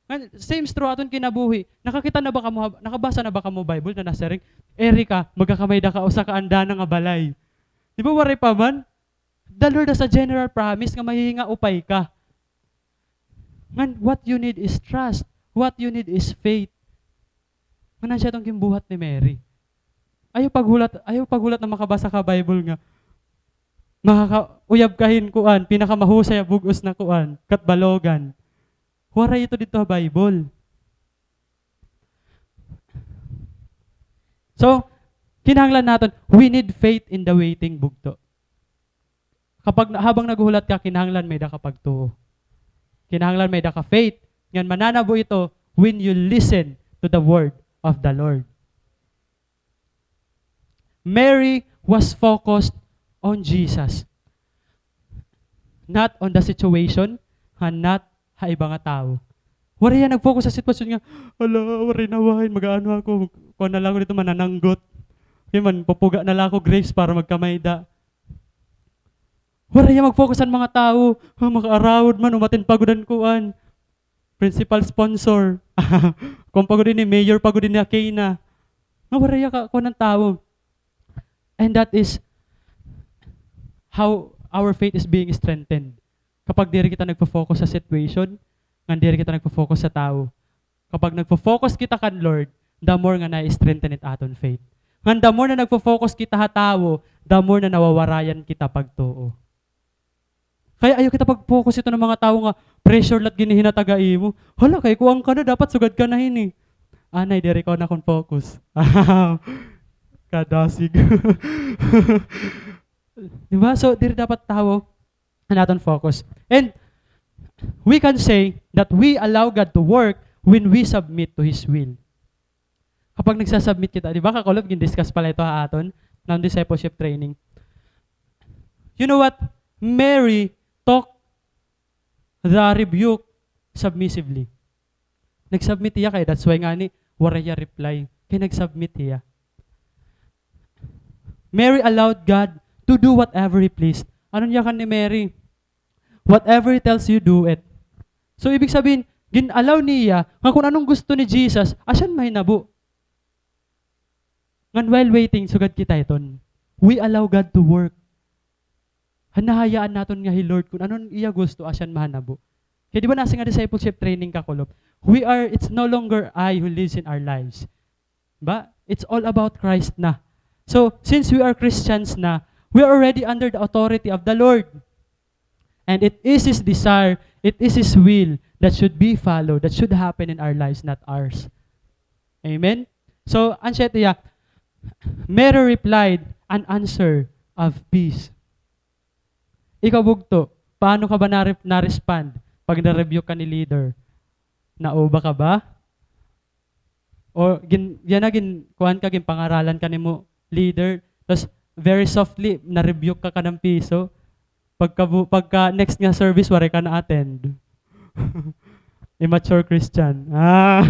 Ngan, same throughout aton kinabuhi. Nakakita na ba kamo, nakabasa na ba kamo Bible na nasiring, "Erica, magkakamay-ada ka usa ka andana nga balay"? Di ba, waray pa man? The Lord has a general promise nga mahingaupay ka. Ngan, what you need is trust. What you need is faith. Ngan asya iton ginbuhat ni Mary. Ayaw paghulat, ayaw paghulat na makabasa ka Bible nga makakauyab ka hin kuan, pinakamahusay nga bug-os na kuan, Catbalogan. Waray ito didto ha Bible. So, kinahanglan naton, we need faith in the waiting, bugto. Kapag na-, habang naghuhulat ka, kinahanglan may-ada ka pagtuo. Kinahanglan may-ada ka faith. Ngan mananabo ito when you listen to the word of the Lord. Mary was focused on Jesus, not on the situation, and not ha iba nga tawo. Waray hiya nag-focus ha sitwasyon nga, "Hala, waray na wine, mag-aano ako, kuan na la ako didto, manananggot. Kay man, pupuga na la ako grapes para magkamay-ada." Waray hiya mag-focus han mga tawo, "Ah, makaarawod man, umattend pa gud an kuan, principal sponsor. Kuan pa gud ini, mayor pa gud ini ha Cana." Nga waray hiya ka-, kuan han tawo. And that is how our faith is being strengthened. Kapag diri kita nagfo-focus sa situation, ngan diri kita nagfo-focus sa tawo. Kapag nagfo-focus kita kan Lord, the more nga na-strengthen it aton faith. Ngan the more na nagfo-focus kita ha tawo, the more na nawawarayan kita pagtuo. Kaya ayaw kita pag-focus ito ng mga tawo nga pressure la it ginhinatag ha imo. "Hala, kay kuan ka na, dapat sugad ka na hini." Anay, diri ka na kon focus. Kadasig. Di ba? So, diri dapat tawo an aton focus. And we can say that we allow God to work when we submit to His will. Kapag nagsasubmit kita, di ba, kakulop, gin-discuss pala ito ha aton, ng discipleship training. You know what? Mary took the rebuke submissively. Nag-submit hiya kay, that's why ngani, waray hiya reply. Kay nag-submit hiya. Mary allowed God to do whatever He pleased. Ano niya kan ni Mary? Whatever He tells you, do it. So, ibig sabihin, gin-allow niya nga kung anong gusto ni Jesus, asya an mahinabo. Ngan while waiting, sugad kita iton, we allow God to work. Hinahayaan naton nga hi Lord, kung ano an iya gusto, asya an mahanabo. Kay di ba nasiring nga discipleship training, kakulop? We are, it's no longer I who lives in our lives. Ba? It's all about Christ na. So, since we are Christians na, we are already under the authority of the Lord. And it is His desire, it is His will that should be followed, that should happen in our lives, not ours. Amen? So, an siya tiya, Mary replied, "An answer of peace." Ikaw, bugto, paano ka ba na-, na-respond pag na-rebuke ka ni leader? Nauba ka ba? O gin-, yana gin-, kuan ka, ginpangaralan ka nimo leader, tas very softly, na-rebuke ka kanan piso. Pagka bu-, pagka next nga service, waray ka na-attend. Immature Christian. Ah.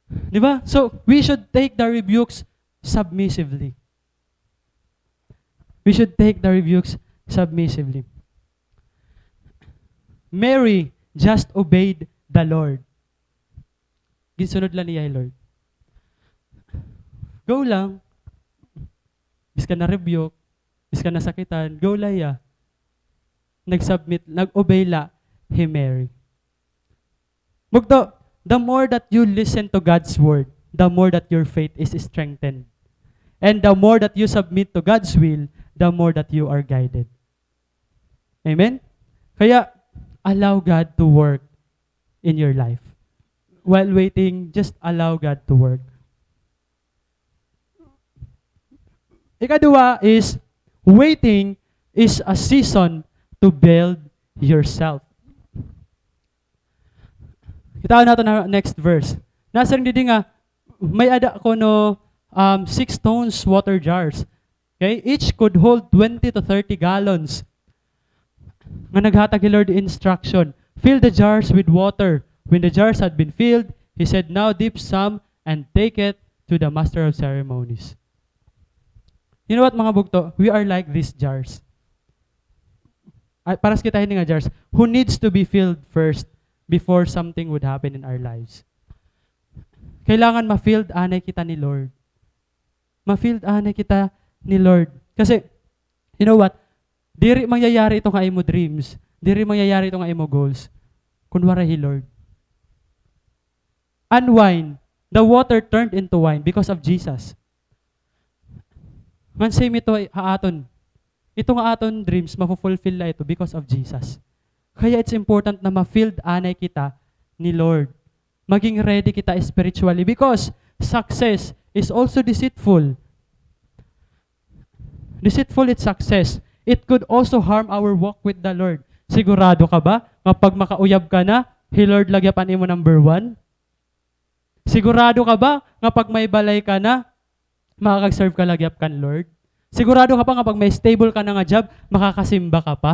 Di ba? So, we should take the rebukes submissively. We should take the rebukes submissively. Mary just obeyed the Lord. Ginsunod la niya hi Lord. Go lang. Biskan na-rebuke, biskan nasakitan, go la hiya. Nag-submit, nag-obey la hi Mary. Bugto, the more that you listen to God's word, the more that your faith is strengthened. And the more that you submit to God's will, the more that you are guided. Amen? Kaya, allow God to work in your life. While waiting, just allow God to work. Ikaduha is, waiting is a season to build yourself. Kita naton an next verse. Nasiring didi nga, may-ada kuno, um, six stones water jars. Okay? Each could hold twenty to thirty gallons. Nga naghatag hi Lord instruction, "Fill the jars with water." When the jars had been filled, He said, "Now dip some and take it to the master of ceremonies." You know what, mga bugto? We are like these jars. Ay, paras kita hini nga jars, who needs to be filled first before something would happen in our lives. Kailangan ma-filled anay kita ni Lord. Ma-filled anay kita ni Lord. Kasi, you know what? Diri mangyayari ito nga imo dreams. Diri mangyayari ito nga imo goals. Kun waray hi Lord. An wine, the water turned into wine because of Jesus. Ngan same ito ha aton. Ito nga aton dreams, mafulfill la ito because of Jesus. Kaya it's important na ma-filled anay kita ni Lord. Maging ready kita spiritually because success is also deceitful. Deceitful its success. It could also harm our walk with the Lord. Sigurado ka ba nga pag makauyab ka na, hi Lord la gihap an imo number one? Sigurado ka ba nga pag may balay ka na, makakag-serve ka la gihap kan Lord? Sigurado ka ba nga pag may stable ka na nga job, makakasimba ka pa?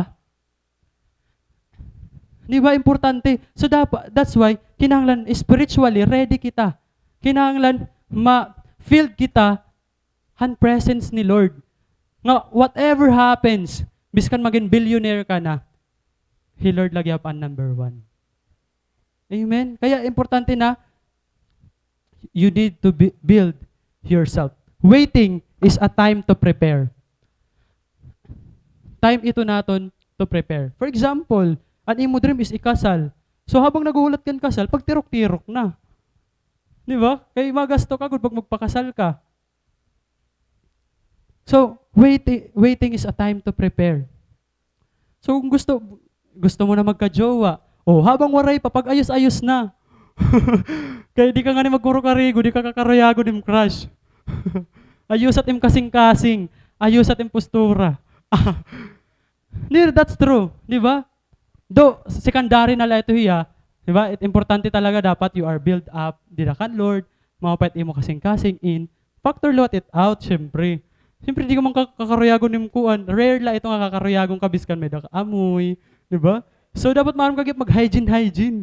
Di ba, importante? So, dapa-, that's why, kinahanglan spiritually ready kita. Kinahanglan ma-filled kita han presence ni Lord. Nga whatever happens, biskan magin billionaire ka na, hi Lord la gihap an number one. Amen? Kaya importante na, you need to bu-, build yourself. Waiting is a time to prepare. Time ito naton to prepare. For example, an imo dream is ikasal. So, habang naghuhulat kan kasal, pagtirok-tirok na. Di ba? Kay magasto ka gud pag magpakasal ka. So, waiti-, waiting is a time to prepare. So, kung gusto, gusto mo na magkajowa, o, habang waray pa, pag-ayos-ayos na. Kay di ka ngani magkurukarigo, di ka kakaruyagon im crush. Ayosat im kasingkasing, ayosat im postura. Di, that's true, di ba? Though, secondary na la ito hiya, Di ba? It importante talaga dapat you are built up, dida kan Lord, maupay it imo kasingkasing in, factor lot it out, syempre. Syempre, di ka man ka-, kakaruyagon nim kuan. Rare la ito nga kakaruyagon ka, biskan may-ada ka amoy, di ba? So, dapat maaram ka gihap mag-hygiene, hygiene.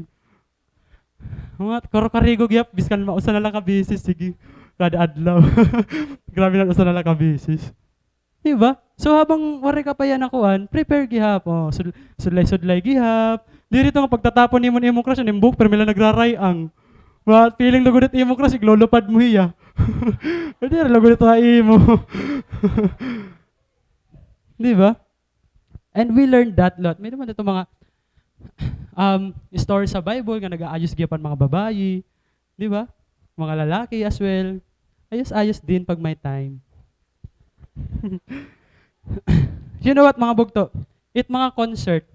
Mga karo-karigo gihap, biskan ma-, usa na la ka beses, sige. Kada adlaw. Grabe na, usa na la ka beses. Di ba? So, habang waray ka pa yana kuan, prepare gihap. O, sud-, sudlay-sudlay gihap. Diri ito nga pagtatapon nimo an imo crush, an imo buhok, pirmi la nagraray-ang. But feeling lugod it imo crush, iglulupad mo hiya. Diri lugod ito ha imo. Di ba? And we learned that lot. May naman ito mga, um, story sa Bible nga nag-aayos gihap an mga babayi. Di ba? Mga lalaki as well. Ayos-ayos din pag may time. You know what, mga bugto? It mga concert,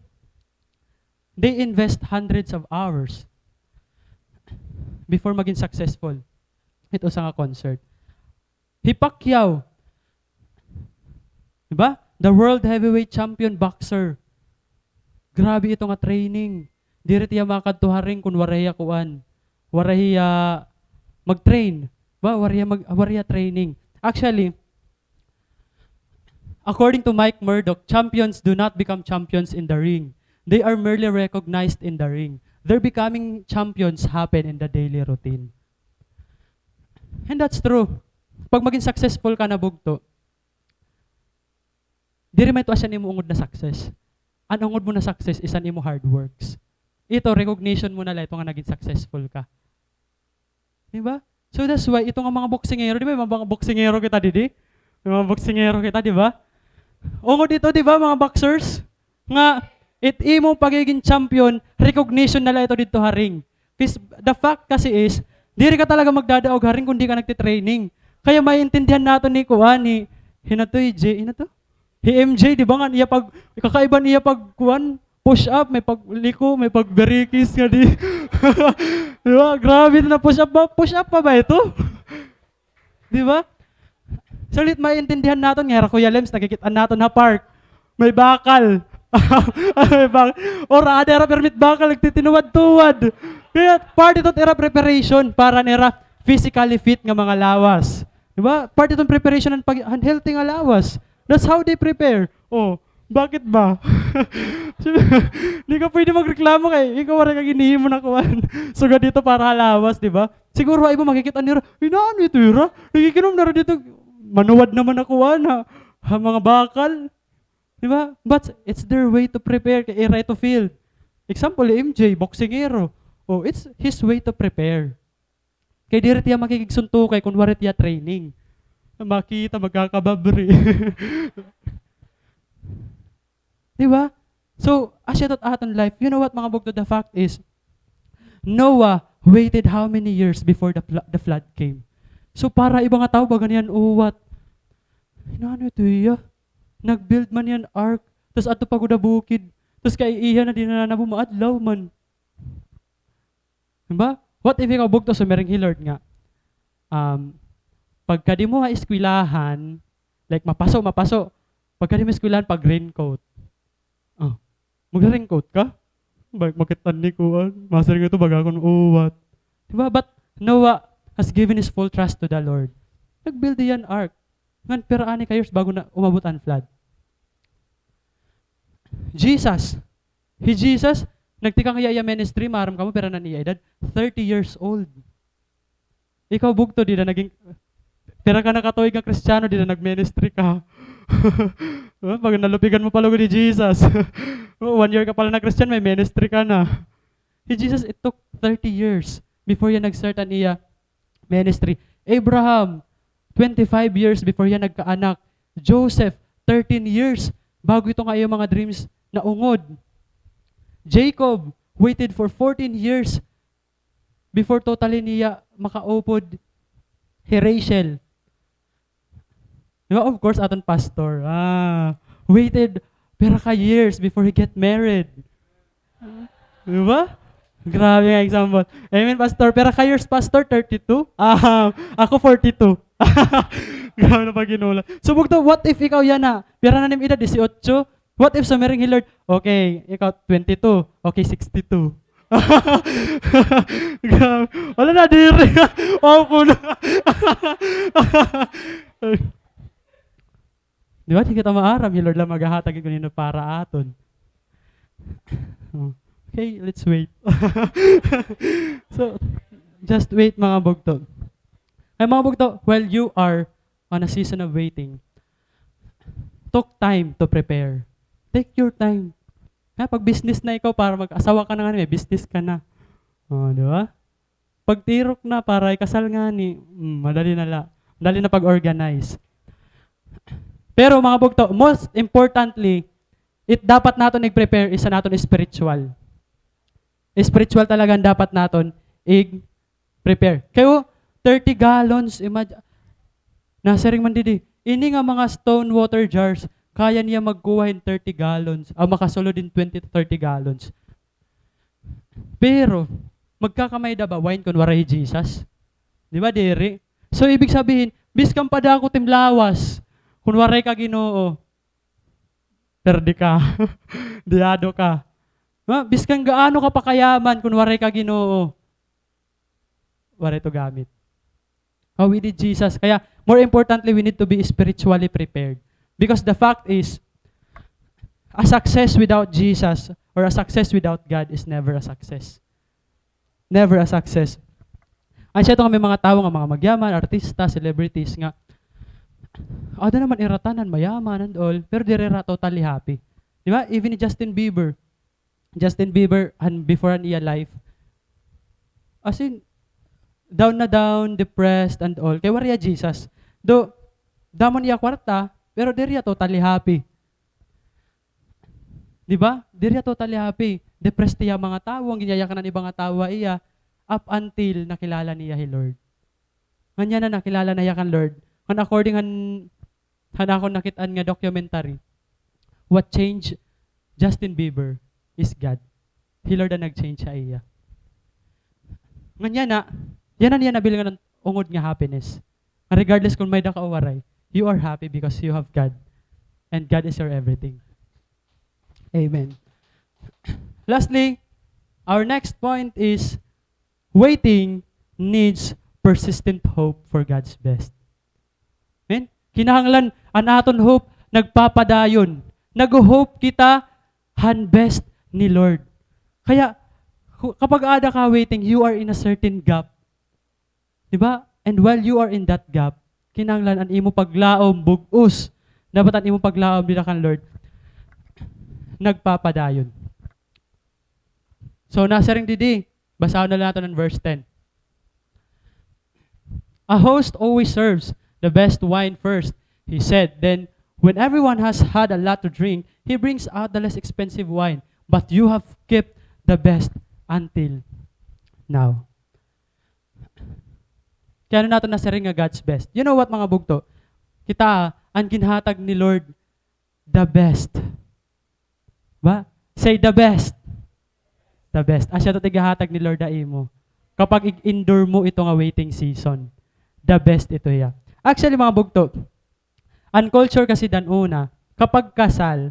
they invest hundreds of hours before maging successful. Ito sa nga concert. Hi Pacquiao. Di ba? The world heavyweight champion boxer. Grabe ito nga training. Diri tiya makadto ha ring kun waray hiya kuan. Waray hiya mag-train. Ba, waray hiya mag-, waray hiya training. Actually, according to Mike Murdock, champions do not become champions in the ring. They are merely recognized in the ring. Their becoming champions happen in the daily routine. And that's true. Pag maging successful ka na bugto, diri man ito asya an imo ungod na success. An ungod mo na success is an imo hard works. Ito, recognition mo na la ito nga naging successful ka. Di ba? So that's why ito nga mga boksingero, di ba? May mga boksingero kita didi. May mga boksingero kita, di ba? Ungod ito, di ba, mga boxers? Nga, it imo pagiging champion, recognition na la ito didto ha ring. Kis-, the fact kasi is, diri ka talaga magdadaog ha ring kun di ka nagtitraining. Kaya maiintindihan naton ni kuan, ni, hino to, hi J-, hino to? Hi M J, di ba nga, iya pag, kakaiba niya pag, kuan, push up, may pagliko, may pagbarikis nga di. Di ba? Grabe na push up ba? Push up pa ba ito? Di ba? Sulit maintindihan naton nga, hira Kuya Lems, nakikit-an naton ha park. May bakal. May bak-, or ada hira pirmi it bakal, nagtitinuwad-tuwad. Kaya part ito it ira preparation para nira physically fit nga mga lawas. Di ba? Part ito it preparation han pag-, han healthy nga lawas. That's how they prepare. Oh, bakit ba? Di ka pwede magreklamo kay ikaw waray ka ginhihimo na kuan. Sugad dito para ha lawas, di ba? Siguro ha iba makikit-an nira, "Inaano ito ira? Nagikinom na ra dito. Manuwad naman ako, ana, ha mga bakal." Di ba? But it's their way to prepare kay ira ito field. Example, hi M J, boksingero. Oh, it's his way to prepare. Kay diri tiya makikigsuntukay kun waray tiya training. Makita, magkakababri. Di ba? So, asya ito it aton life. You know what, mga bugto, the fact is, Noah waited how many years before the flo-, the flood came? So, para iba nga tawo, baga niyan uwat. Inaano ito hiya? Nag-build man hiya hin ark, tas adto pa gud ha bukid. Tas kay iya na, di na nanabo, maadlaw man. Di ba? What if ikaw bugto, sumiring hi Lord nga, um, pagkadi mo ha eskwelahan, like, mapaso, mapaso, pagkadi mo ha eskwelahan, pag-raincoat. Oh, mag-raincoat ka? Ba-, makit-an ni kuan, masiring ito, baga akon uwat. Di ba? But Noah has given his full trust to the Lord. Nag-build hiya hin ark. Ngan pira anay ka years bago na umabot an flood. Jesus, Hi Jesus, nagtikang hiya iya ministry, maaram kamo, pira na an iya edad? Thirty years old. Ikaw, bugto, dida naging, pira ka na katuig nga Kristiyano, dida nag-ministry ka. Pag nalupigan mo pa lugod hi Jesus. One year ka pa la na Christian, may ministry ka na. Hi Jesus, it took thirty years before hiya nag-start an iya ministry. Abraham, twenty-five years before hiya nagkaanak. Joseph, thirteen years bago ito nga iya mga dreams naungod. Jacob waited for fourteen years before totally niya makaupod hi Rachel. Di ba? Of course, aton pastor. Ah, waited pira ka years before he get married. Di ba? Grabe nga example. Amen, pastor. Pira ka years, pastor? Thirty-two? Ah, ako forty-two. Grabe na paghinulat. So, bugto, what if ikaw yana? Pira na nim edad? Dieciocho? What if sumiring hi Lord, "Okay, ikaw twenty-two. Okay, sixty-two." Grabe. Wala na, diri. Opo na. Di ba? Di kita maaram, hi Lord la maghahatag kun hin-o para aton. Oh. Okay, let's wait. So, just wait, mga bugto. Ay, mga bugto, while you are on a season of waiting, took time to prepare. Take your time. Ha, pag-business na ikaw para mag-asawa ka na ngani, may business ka na. Oh, di ba? Pagtirok na para ikasal ngani, mm, madali na la. Madali na pag-organize. Pero mga bugto, most importantly, it dapat naton ig-prepare is an aton spiritual. Spiritual talaga an dapat naton ig-prepare. Kay, oh, thirty gallons, imag-, nasiring man didi, ini nga mga stone water jars, kaya niya magkuha hin thirty gallons, o makasulod hin twenty to thirty gallons. Pero, magkakamay-ada ba wine kun waray hi Jesus? Di ba, diri? So, ibig sabihin, biskan pa dako it im lawas, kun waray ka Ginoo, perdi ka. Diyado ka. Ha? Biskan gaano ka pa kayaman, kun waray ka Ginoo, waray to gamit. Oh, we need Jesus. Kaya, more importantly, we need to be spiritually prepared. Because the fact is, a success without Jesus or a success without God is never a success. Never a success. Asya ito nga may mga tawo nga mga magyaman, artista, celebrities nga, ada naman ira tanan, mayaman and all, pero diri ira totally happy. Di ba? Even ni Justin Bieber. Justin Bieber, han, before han iya life, as in, down na down, depressed and all. Kay waray hiya Jesus. Though, damo an iya kwarta, pero diri hiya totally happy. Di ba? Diri hiya totally happy. Depressed hiya mga tawo, an ginyayakan han iba nga tawo ha iya, up until nakilala niya hi Lord. Ngan yana nakilala na hiya kan Lord. Ngan according han, han akon nakit-an nga documentary, what changed Justin Bieber is God. Hi Lord an nag-change ha iya. Ngan yana, yana niya nabilngan an ungod nga happiness. Regardless kun may-ada ka o waray, you are happy because you have God. And God is your everything. Amen. Lastly, our next point is waiting needs persistent hope for God's best. Amen? Kinahanglan an aton hope nagpapadayon. Nagho-hope kita han best ni Lord. Kaya, ku-, kapag aada ka waiting, you are in a certain gap. Di ba? And while you are in that gap, kinahanglan an imo paglaom bug-os. Dapat an imo paglaom dida kan Lord nagpapadayon. So, nasiring didi, basahon na la naton an verse ten. "A host always serves the best wine first," he said. "Then, when everyone has had a lot to drink, he brings out the less expensive wine. But you have kept the best until now." Kay ano naton nasiring nga God's best? You know what, mga bugto? Kita, an ginhatag ni Lord, the best. Ba? Say, "The best." The best. Asya to it igahatag ni Lord ha imo. Kapag ig-endure mo ito nga waiting season, the best ito hiya. Actually, mga bugto, an culture kasi dan una, kapag kasal,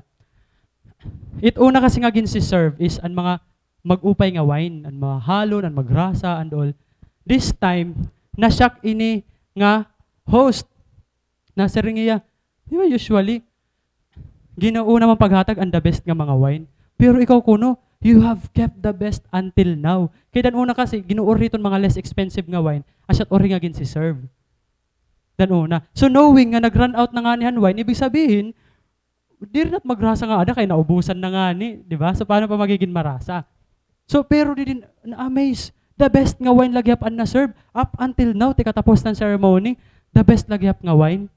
it una kasi nga ginsi-serve is an mga mag-upay nga wine, an mahalon, an magrasa, and all. This time, na-shock ini nga host. Nasiring hiya, di ba usually, Ginoo naman paghatag an the best nga mga wine. Pero ikaw kuno, you have kept the best until now. Kay dan una kasi, ginuuri iton mga less expensive nga wine, asya it uri nga ginsi-serve. Dan una. So knowing nga nag-run out na ngani han wine, ibig sabihin, diri na it magrasa nga ada kay naubusan na ngani, di ba? So paano pa magigin marasa? So, pero didi na-amaze. The best nga wine la gihap an na-serve. Up until now, tikatapos han ceremony, the best la gihap nga wine.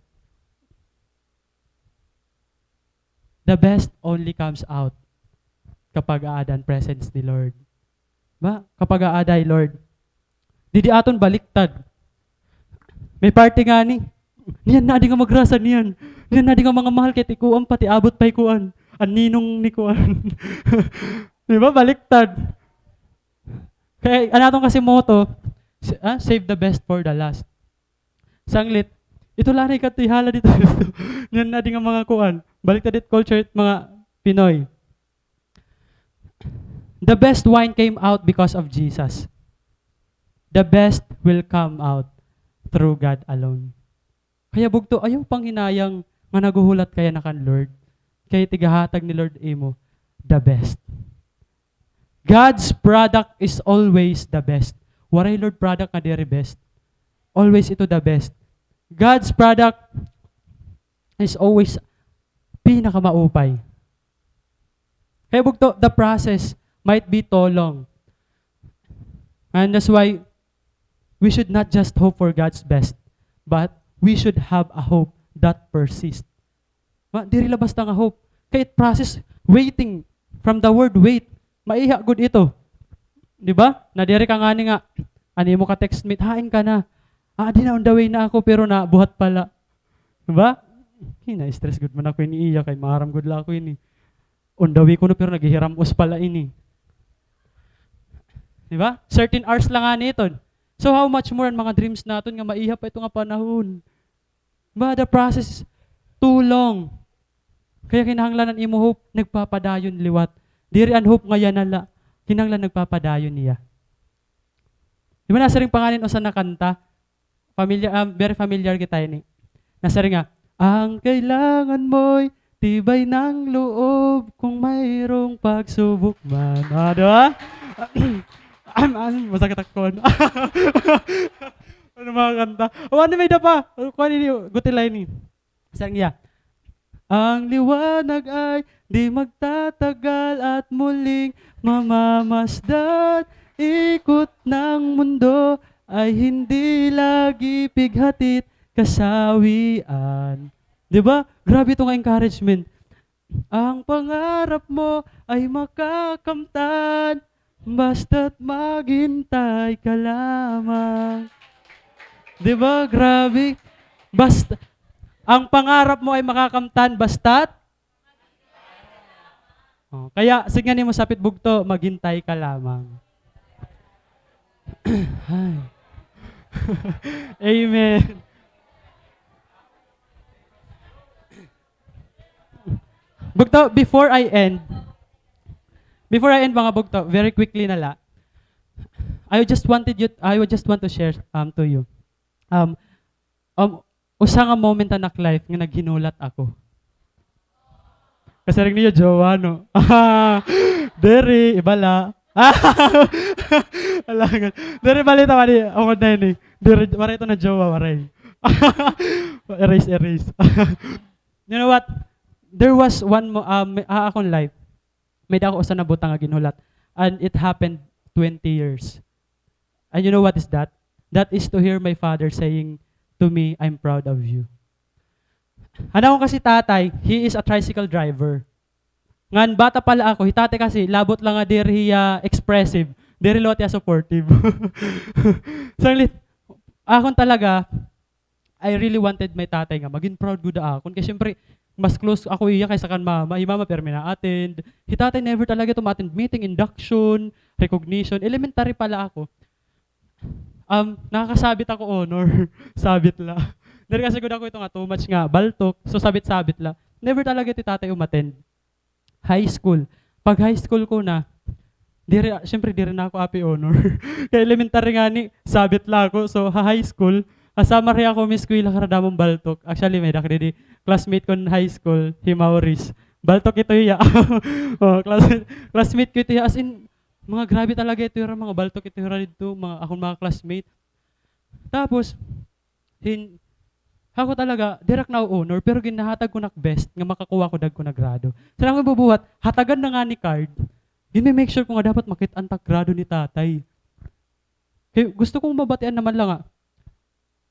The best only comes out kapag aada an presence ni Lord. Ba? Kapag aada hi Lord. Didi aton baliktad. May party ngani. Niyan na adi nga magrasa niyan. Niyan na adi nga mga mahal kay ti kuan pa, ti abot pa hi kuan. An ninong ni kuan. Di ba? Baliktad. Kay, an aton kasi motto, s-, ah, save the best for the last. Sanglit, ito la anay kadto, ihala didto. Niyan na adi nga mga kuan. Baliktad it culture it mga Pinoy. The best wine came out because of Jesus. The best will come out through God alone. Kaya bugto, ayaw panghinayang nga naghuhulat ka yana kan Lord. Kay tigahatag ni Lord imo the best. God's product is always the best. Waray Lord product nga diri best. Always ito the best. God's product is always pinakamaupay. Kaya bugto, the process might be too long. And that's why we should not just hope for God's best, but we should have a hope that persists. Ma, diri la basta nga hope. Kay it process, waiting, from the word wait, maiha gud ito. Di ba? Nadiri ka ngani nga, an imo ka textmate, hain ka na? Ah, di na, on the way na ako, pero nabuhat pala. Di ba? Hina-stress gud man ako ini iya, kay maaram gud la ako ini. On the way kuno, pero naghihiram-os pala ini. Di ba? Thirteen hours la ngani iton. So how much more an mga dreams naton nga maiha pa ito nga panahon? Ba, the process is too long. Kaya kinahanglan an imo hope nagpapadayon liwat. Diri an hope nga yana la. Kinahanglan nagpapadayon niya. Di ba nasiring pa ngani usa na kanta? Familiar, ah, very familiar kita ini. Nasiring nga, "Ang kailangan mo'y tibay ng loob kung mayroong pagsubok man." Ah, di ba? Am, am, masakit ako. Ano mga kanta? O, ano may da pa? Kuha ni Gutilay ni. Saan niya? Ang liwanag ay di magtatagal at muling mamamasdan. Ikot ng mundo ay hindi lagi pighatit kasawian. Di ba? Grabe ito nga encouragement. Ang pangarap mo ay makakamtan, basta't maghintay ka lamang. Di ba? Grabe. Basta, ang pangarap mo ay makakamtan, basta't. Oh, kaya, sidngan nimo sa pit bugto, maghintay ka lamang. Ay. Amen. Bugto, before I end, before I end, mga bugto, very quickly na la, I just wanted you, I would just want to share, um, to you. Um, um, usa nga moment han ak life nga naghinulat ako. Kasiring niyo, jowa, no? Diri, iba la. Alangan. Diri, balita, wali. Ako na ini. Diri, waray ito na jowa, waray. Erase, erase. You know what? There was one mo, um, ha akon life, may-ada ako usa na butang nga ginhulat. And it happened twenty years. And you know what is that? That is to hear my father saying to me, "I'm proud of you." An akon kasi tatay, he is a tricycle driver. Ngan bata pa la ako, hi tatay kasi, labot la nga diri hiya expressive, diri liwat hiya supportive. Sanglit, akon talaga, I really wanted my tatay nga magin proud gud ha akon. Kay siyempre, mas close ako iya kaysa kan mama. Hi mama, pirmi na-attend. Hi tatay never talaga ito ma-attend meeting, induction, recognition. Elementary pa la ako. Um, nakakasabit ako honor. Sabit la. Diri kasi gud ako ito nga too much nga baltok. So, sabit-sabit la. Never talaga ito hi tatay umattend. High school. Pag high school ko na, diri, siyempre, diri na ako api honor. Kay elementary ngani, sabit la ako. So, ha high school, kasama ri ako, Miss Kuya, karadamon baltok. Actually, may-ada ak didi, classmate ko in high school, hi Maurice. Baltok ito hiya. Oh, class-, classmate ko ito hiya. As in, mga grabe talaga ito hira, mga baltok ito hira didto, mga, akon mga classmate. Tapos, hin-, ako talaga, diri ak nao-honor, pero ginhatag ko nak best nga makakuha ko dagko na grado. Sa akon bubuhat, hatagan na ngani card, gin-make sure ko nga dapat makit-an ta grado ni tatay. Kay gusto kong mabatian naman la nga,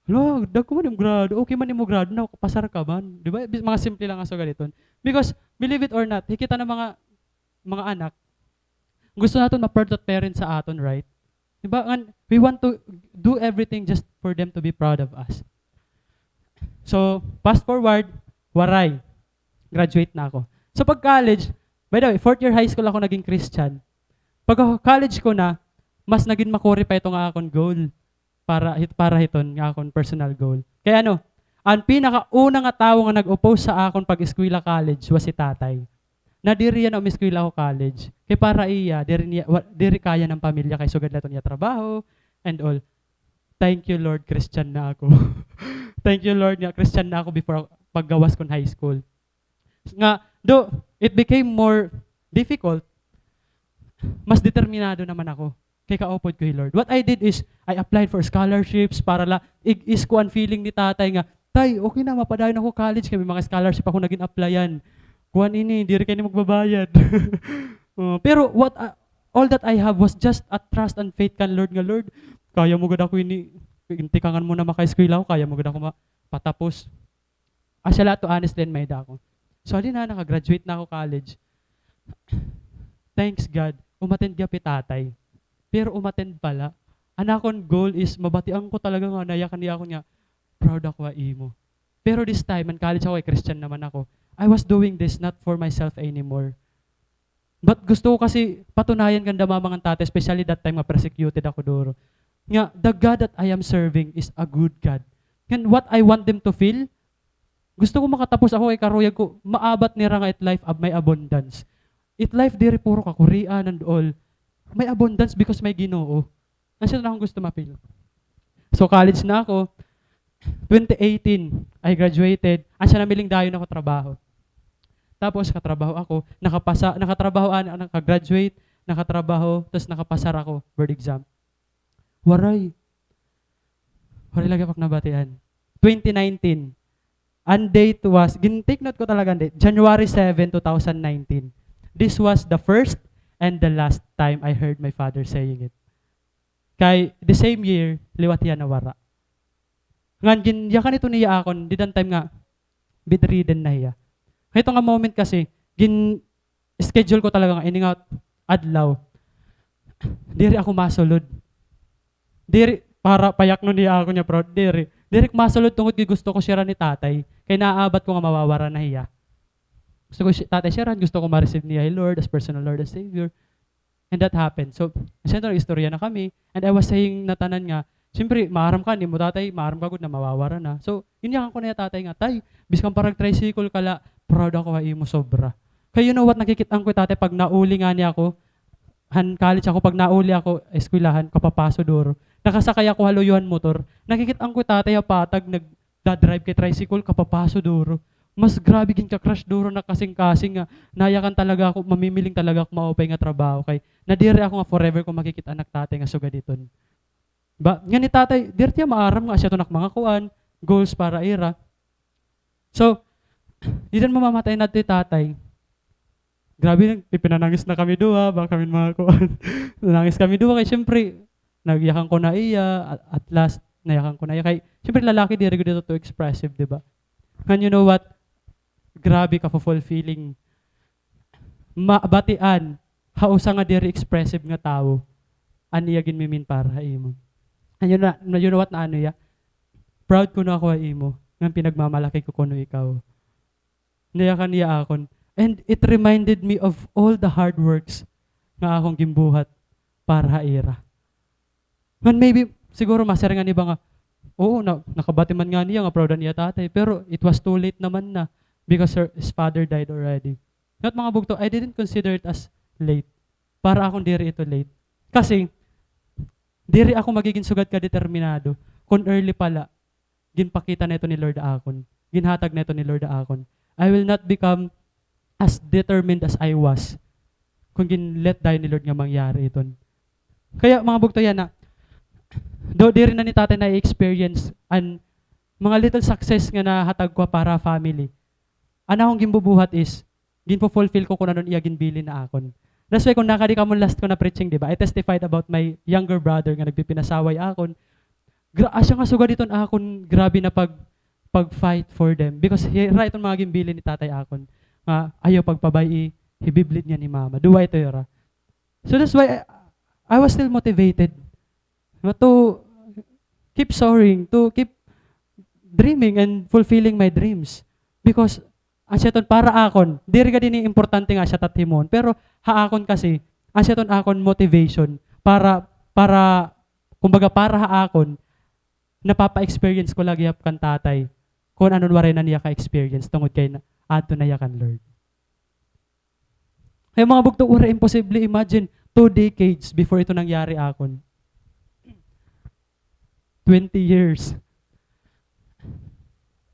"Hala, dagko man im grado, okay man imo grado, nakapasar ka man." Di ba? Bis-, mga simple lang nga sugad iton. Because, believe it or not, hi kita nga mga, mga anak, gusto naton ma-proud it parents sa aton, right? Di ba? Ngan, we want to do everything just for them to be proud of us. So, fast forward, waray. Graduate na ako. So, pag college, by the way, fourth year high school ako naging Christian. Pag college ko na, mas naging makuri pa ito nga akon goal para hit-, para hiton nga akon personal goal. Kay ano, an pinakauna nga tawo nga nag-oppose sa akon pag-eskwela college was si tatay. Nadiri hiya na umiskwela ako college. Kay para iya, diri niya, wa-, diri kaya ng pamilya kay sugad la iton iya trabaho and all. Thank you, Lord, Christian na ako. Thank you, Lord, nga Christian na ako before, paggawas kon high school. Nga, though it became more difficult, mas determinado naman ako kay kaupod ko hi Lord. What I did is, I applied for scholarships para la, ig-, is ko an feeling ni tatay nga, "Tay, okay na, mapadayon ako college, kay may mga scholarship ako nagin-applyan. Kuan ini, diri kay ini magbabayad." Oh, pero what, ah, all that I have was just a trust and faith kan Lord nga, "Lord, kaya mo gud ako ini, tikangan mo na makaeskwela ako, kaya mo gud ako ma-, patapos." Asya la to, honestly, an may-ada ako. So, halin na, naka-graduate na ako college. Thanks God, umattend gihap hi tatay. Pero umattend pa la. An akon goal is mabatian ko talaga nga nayakan niya ako nga, "Proud ako ha imo." Pero this time, an college ako, eh, Christian naman ako. I was doing this not for myself anymore. But gusto ko kasi patunayan kan da mama ngan tatay, especially that time nga persecuted ako duro, nga the God that I am serving is a good God. Ngan what I want them to feel, gusto ko makatapos ako kay karuyag ko, maabat nira nga it life ab-, may abundance. It life diri puro kakurian and all. May abundance because may Ginoo. Asya na akon gusto ma-feel. So, college na ako. Twenty eighteen, I graduated. Asya na, namiling dayon ako trabaho. Tapos, katrabaho ako. Nakapasa, nakatrabaho, ah, naka-graduate, nakatrabaho, tas nakapasar ako, board exam. Waray. Waray lagi ako nabatian. Twenty nineteen, an date was, gin-take note ko talaga an date, January seven, two thousand nineteen. This was the first and the last time I heard my father saying it. Kay the same year, liwat hiya nawara. Ngan ginyakan ito niya akon, dida an time nga bedridden na hiya. Kay ito nga moment kasi, gin-schedule ko talaga nga ini nga adlaw, diri ako masulod. Diri, para payaknon niya ako nga proud, diri. Diri ko masulod tungod kay gusto ko share-an ni tatay. Kay naabat ko nga mawawara na hiya. Gusto ko si-, tatay share-an, gusto ko ma-receive niya hi Lord as personal Lord and Savior. And that happened. So, siyempre, nag-istorya na kami. And I was saying na tanan nga, siyempre, maaram ka, ni mo tatay, maaram ka gud na mawawara na. So, ginyakan ko na hiya tatay nga, "Tay, biskan parag-tricycle ka la, proud ako ha imo sobra." Kay you know what, nakikit-an ko hi tatay pag nauli ngani ako, han college ako, pag nauli ako, eskwelahan, kapapaso duro. Nakasakay ako ha luyo han motor. Nakikit-an ko hi tatay ha patag, nag-, da-drive kay tricycle, kapapaso duro. Mas grabe gin ka-crush duro na kasingkasing nga nayakan talaga ako, mamimiling talaga ako maupay nga trabaho kay nadiri ako nga forever ko makikit-an ak tatay nga sugad hiton. Ba, ngani tatay, diri tiya maaram nga asya to nak mga kuan, goals para ira. So, dida an mamamatay nadto hi tatay. Grabe, nag-, ipinanangis na kami duha, ba kami mga kuan. Nanangis kami duha, kay siyempre, nagyakan ko na iya, at, at last, nayakan ko na iya. Kay, siyempre, lalaki, diri gud ito too expressive, di ba? And you know what? Grabe ka-fulfilling. Mabatian, ha usa nga diri expressive nga tawo, an iya ginmimin para ha imo. And you know, you know what na ano iya? Proud kuno ako ha imo, ngan pinagmamalaki ko kuno ikaw. Nayakan niya akon. And it reminded me of all the hard works nga akon ginbuhat para ha ira. Ngan maybe, siguro masiring an iba nga, "Oo, na, nakabati man ngani hiya nga proud an iya tatay, pero it was too late naman na because her, his father died already." Ngan mga bugto, I didn't consider it as late. Para akon diri ito late. Kasi, diri ako magigin sugad kadeterminado kon early pa la ginpakita na ito ni Lord ha akon. Ginhatag na ito ni Lord ha akon. I will not become as determined as I was kon gin-let dayon ni Lord nga mangyari iton. Kaya, mga bugto, yana, though diri na ni tatay na-experience an mga little success nga nahatag ko para family, an akon ginbubuhat is, ginfo-fulfill ko kon ano an iya ginbilin ha akon. That's why kon nakadi kamo last ko na preaching, di ba? I testified about my younger brother nga nagpipinasaway akon. Gra-, asya nga sugad iton akon, grabe na pag, pag-fight for them. Because hira iton mga ginbilin ni tatay akon. Nga, ayaw pagpabay-i, hibiblid niyan hi mama. Duwa ito hira. So that's why I, I was still motivated. But to keep soaring, to keep dreaming and fulfilling my dreams. Because, asya ton para akon, diri gad ini importante nga asya ta it himuon. Pero, ha akon kasi, asya ton akon motivation para, para, kumbaga, para ha akon, napapa-experience ko la gihap kan tatay kon ano an waray na niya ka-experience tungod kay na, adto na hiya kan Lord. Kaya mga bugto, waray imposible. Imagine, two decades before ito nangyari akon. Twenty years.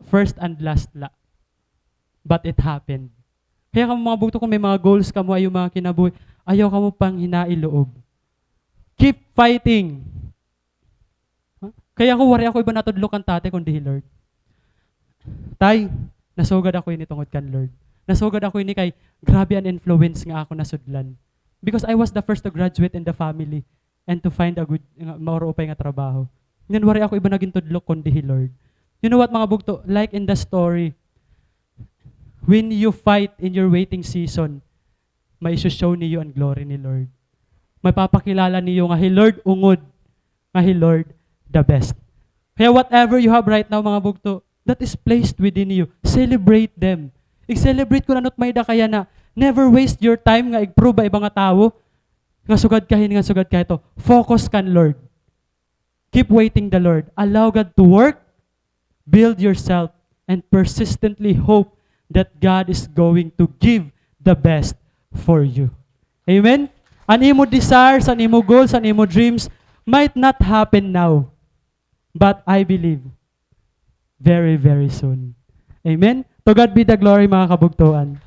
First and last la. But it happened. Kaya kamo mga bugto, kung may mga goals kamo, ayaw mga kinabuhi, ayaw kamo panghinai loob. Keep fighting. Huh? Kaya ako, waray ako iba natudlok kan tatay kundi hi Lord. Tay, nasugad ako ini tungod kan Lord. Nasugad ako ini kay grabe an influence nga ako nasudlan. Because I was the first to graduate in the family and to find a good, nga, mauruupay nga trabaho. Ngan waray ako iba nagin tudlok kundi hi Lord. You know what, mga bugto? Like in the story, when you fight in your waiting season, may show niyo an glory ni Lord. May papakilala niyo nga hi Lord ungod, nga hi Lord the best. Kaya whatever you have right now, mga bugto, that is placed within you, celebrate them. I-celebrate kun ano it may-ada ka yana. Never waste your time nga igpruba iba nga tawo nga sugad ka hini, nga sugad ka hito. Focus kan Lord. Keep waiting the Lord. Allow God to work. Build yourself and persistently hope that God is going to give the best for you. Amen? An imo desires, an imo goals, an imo dreams might not happen now. But I believe, very, very soon. Amen? To God be the glory, mga kabugtoan.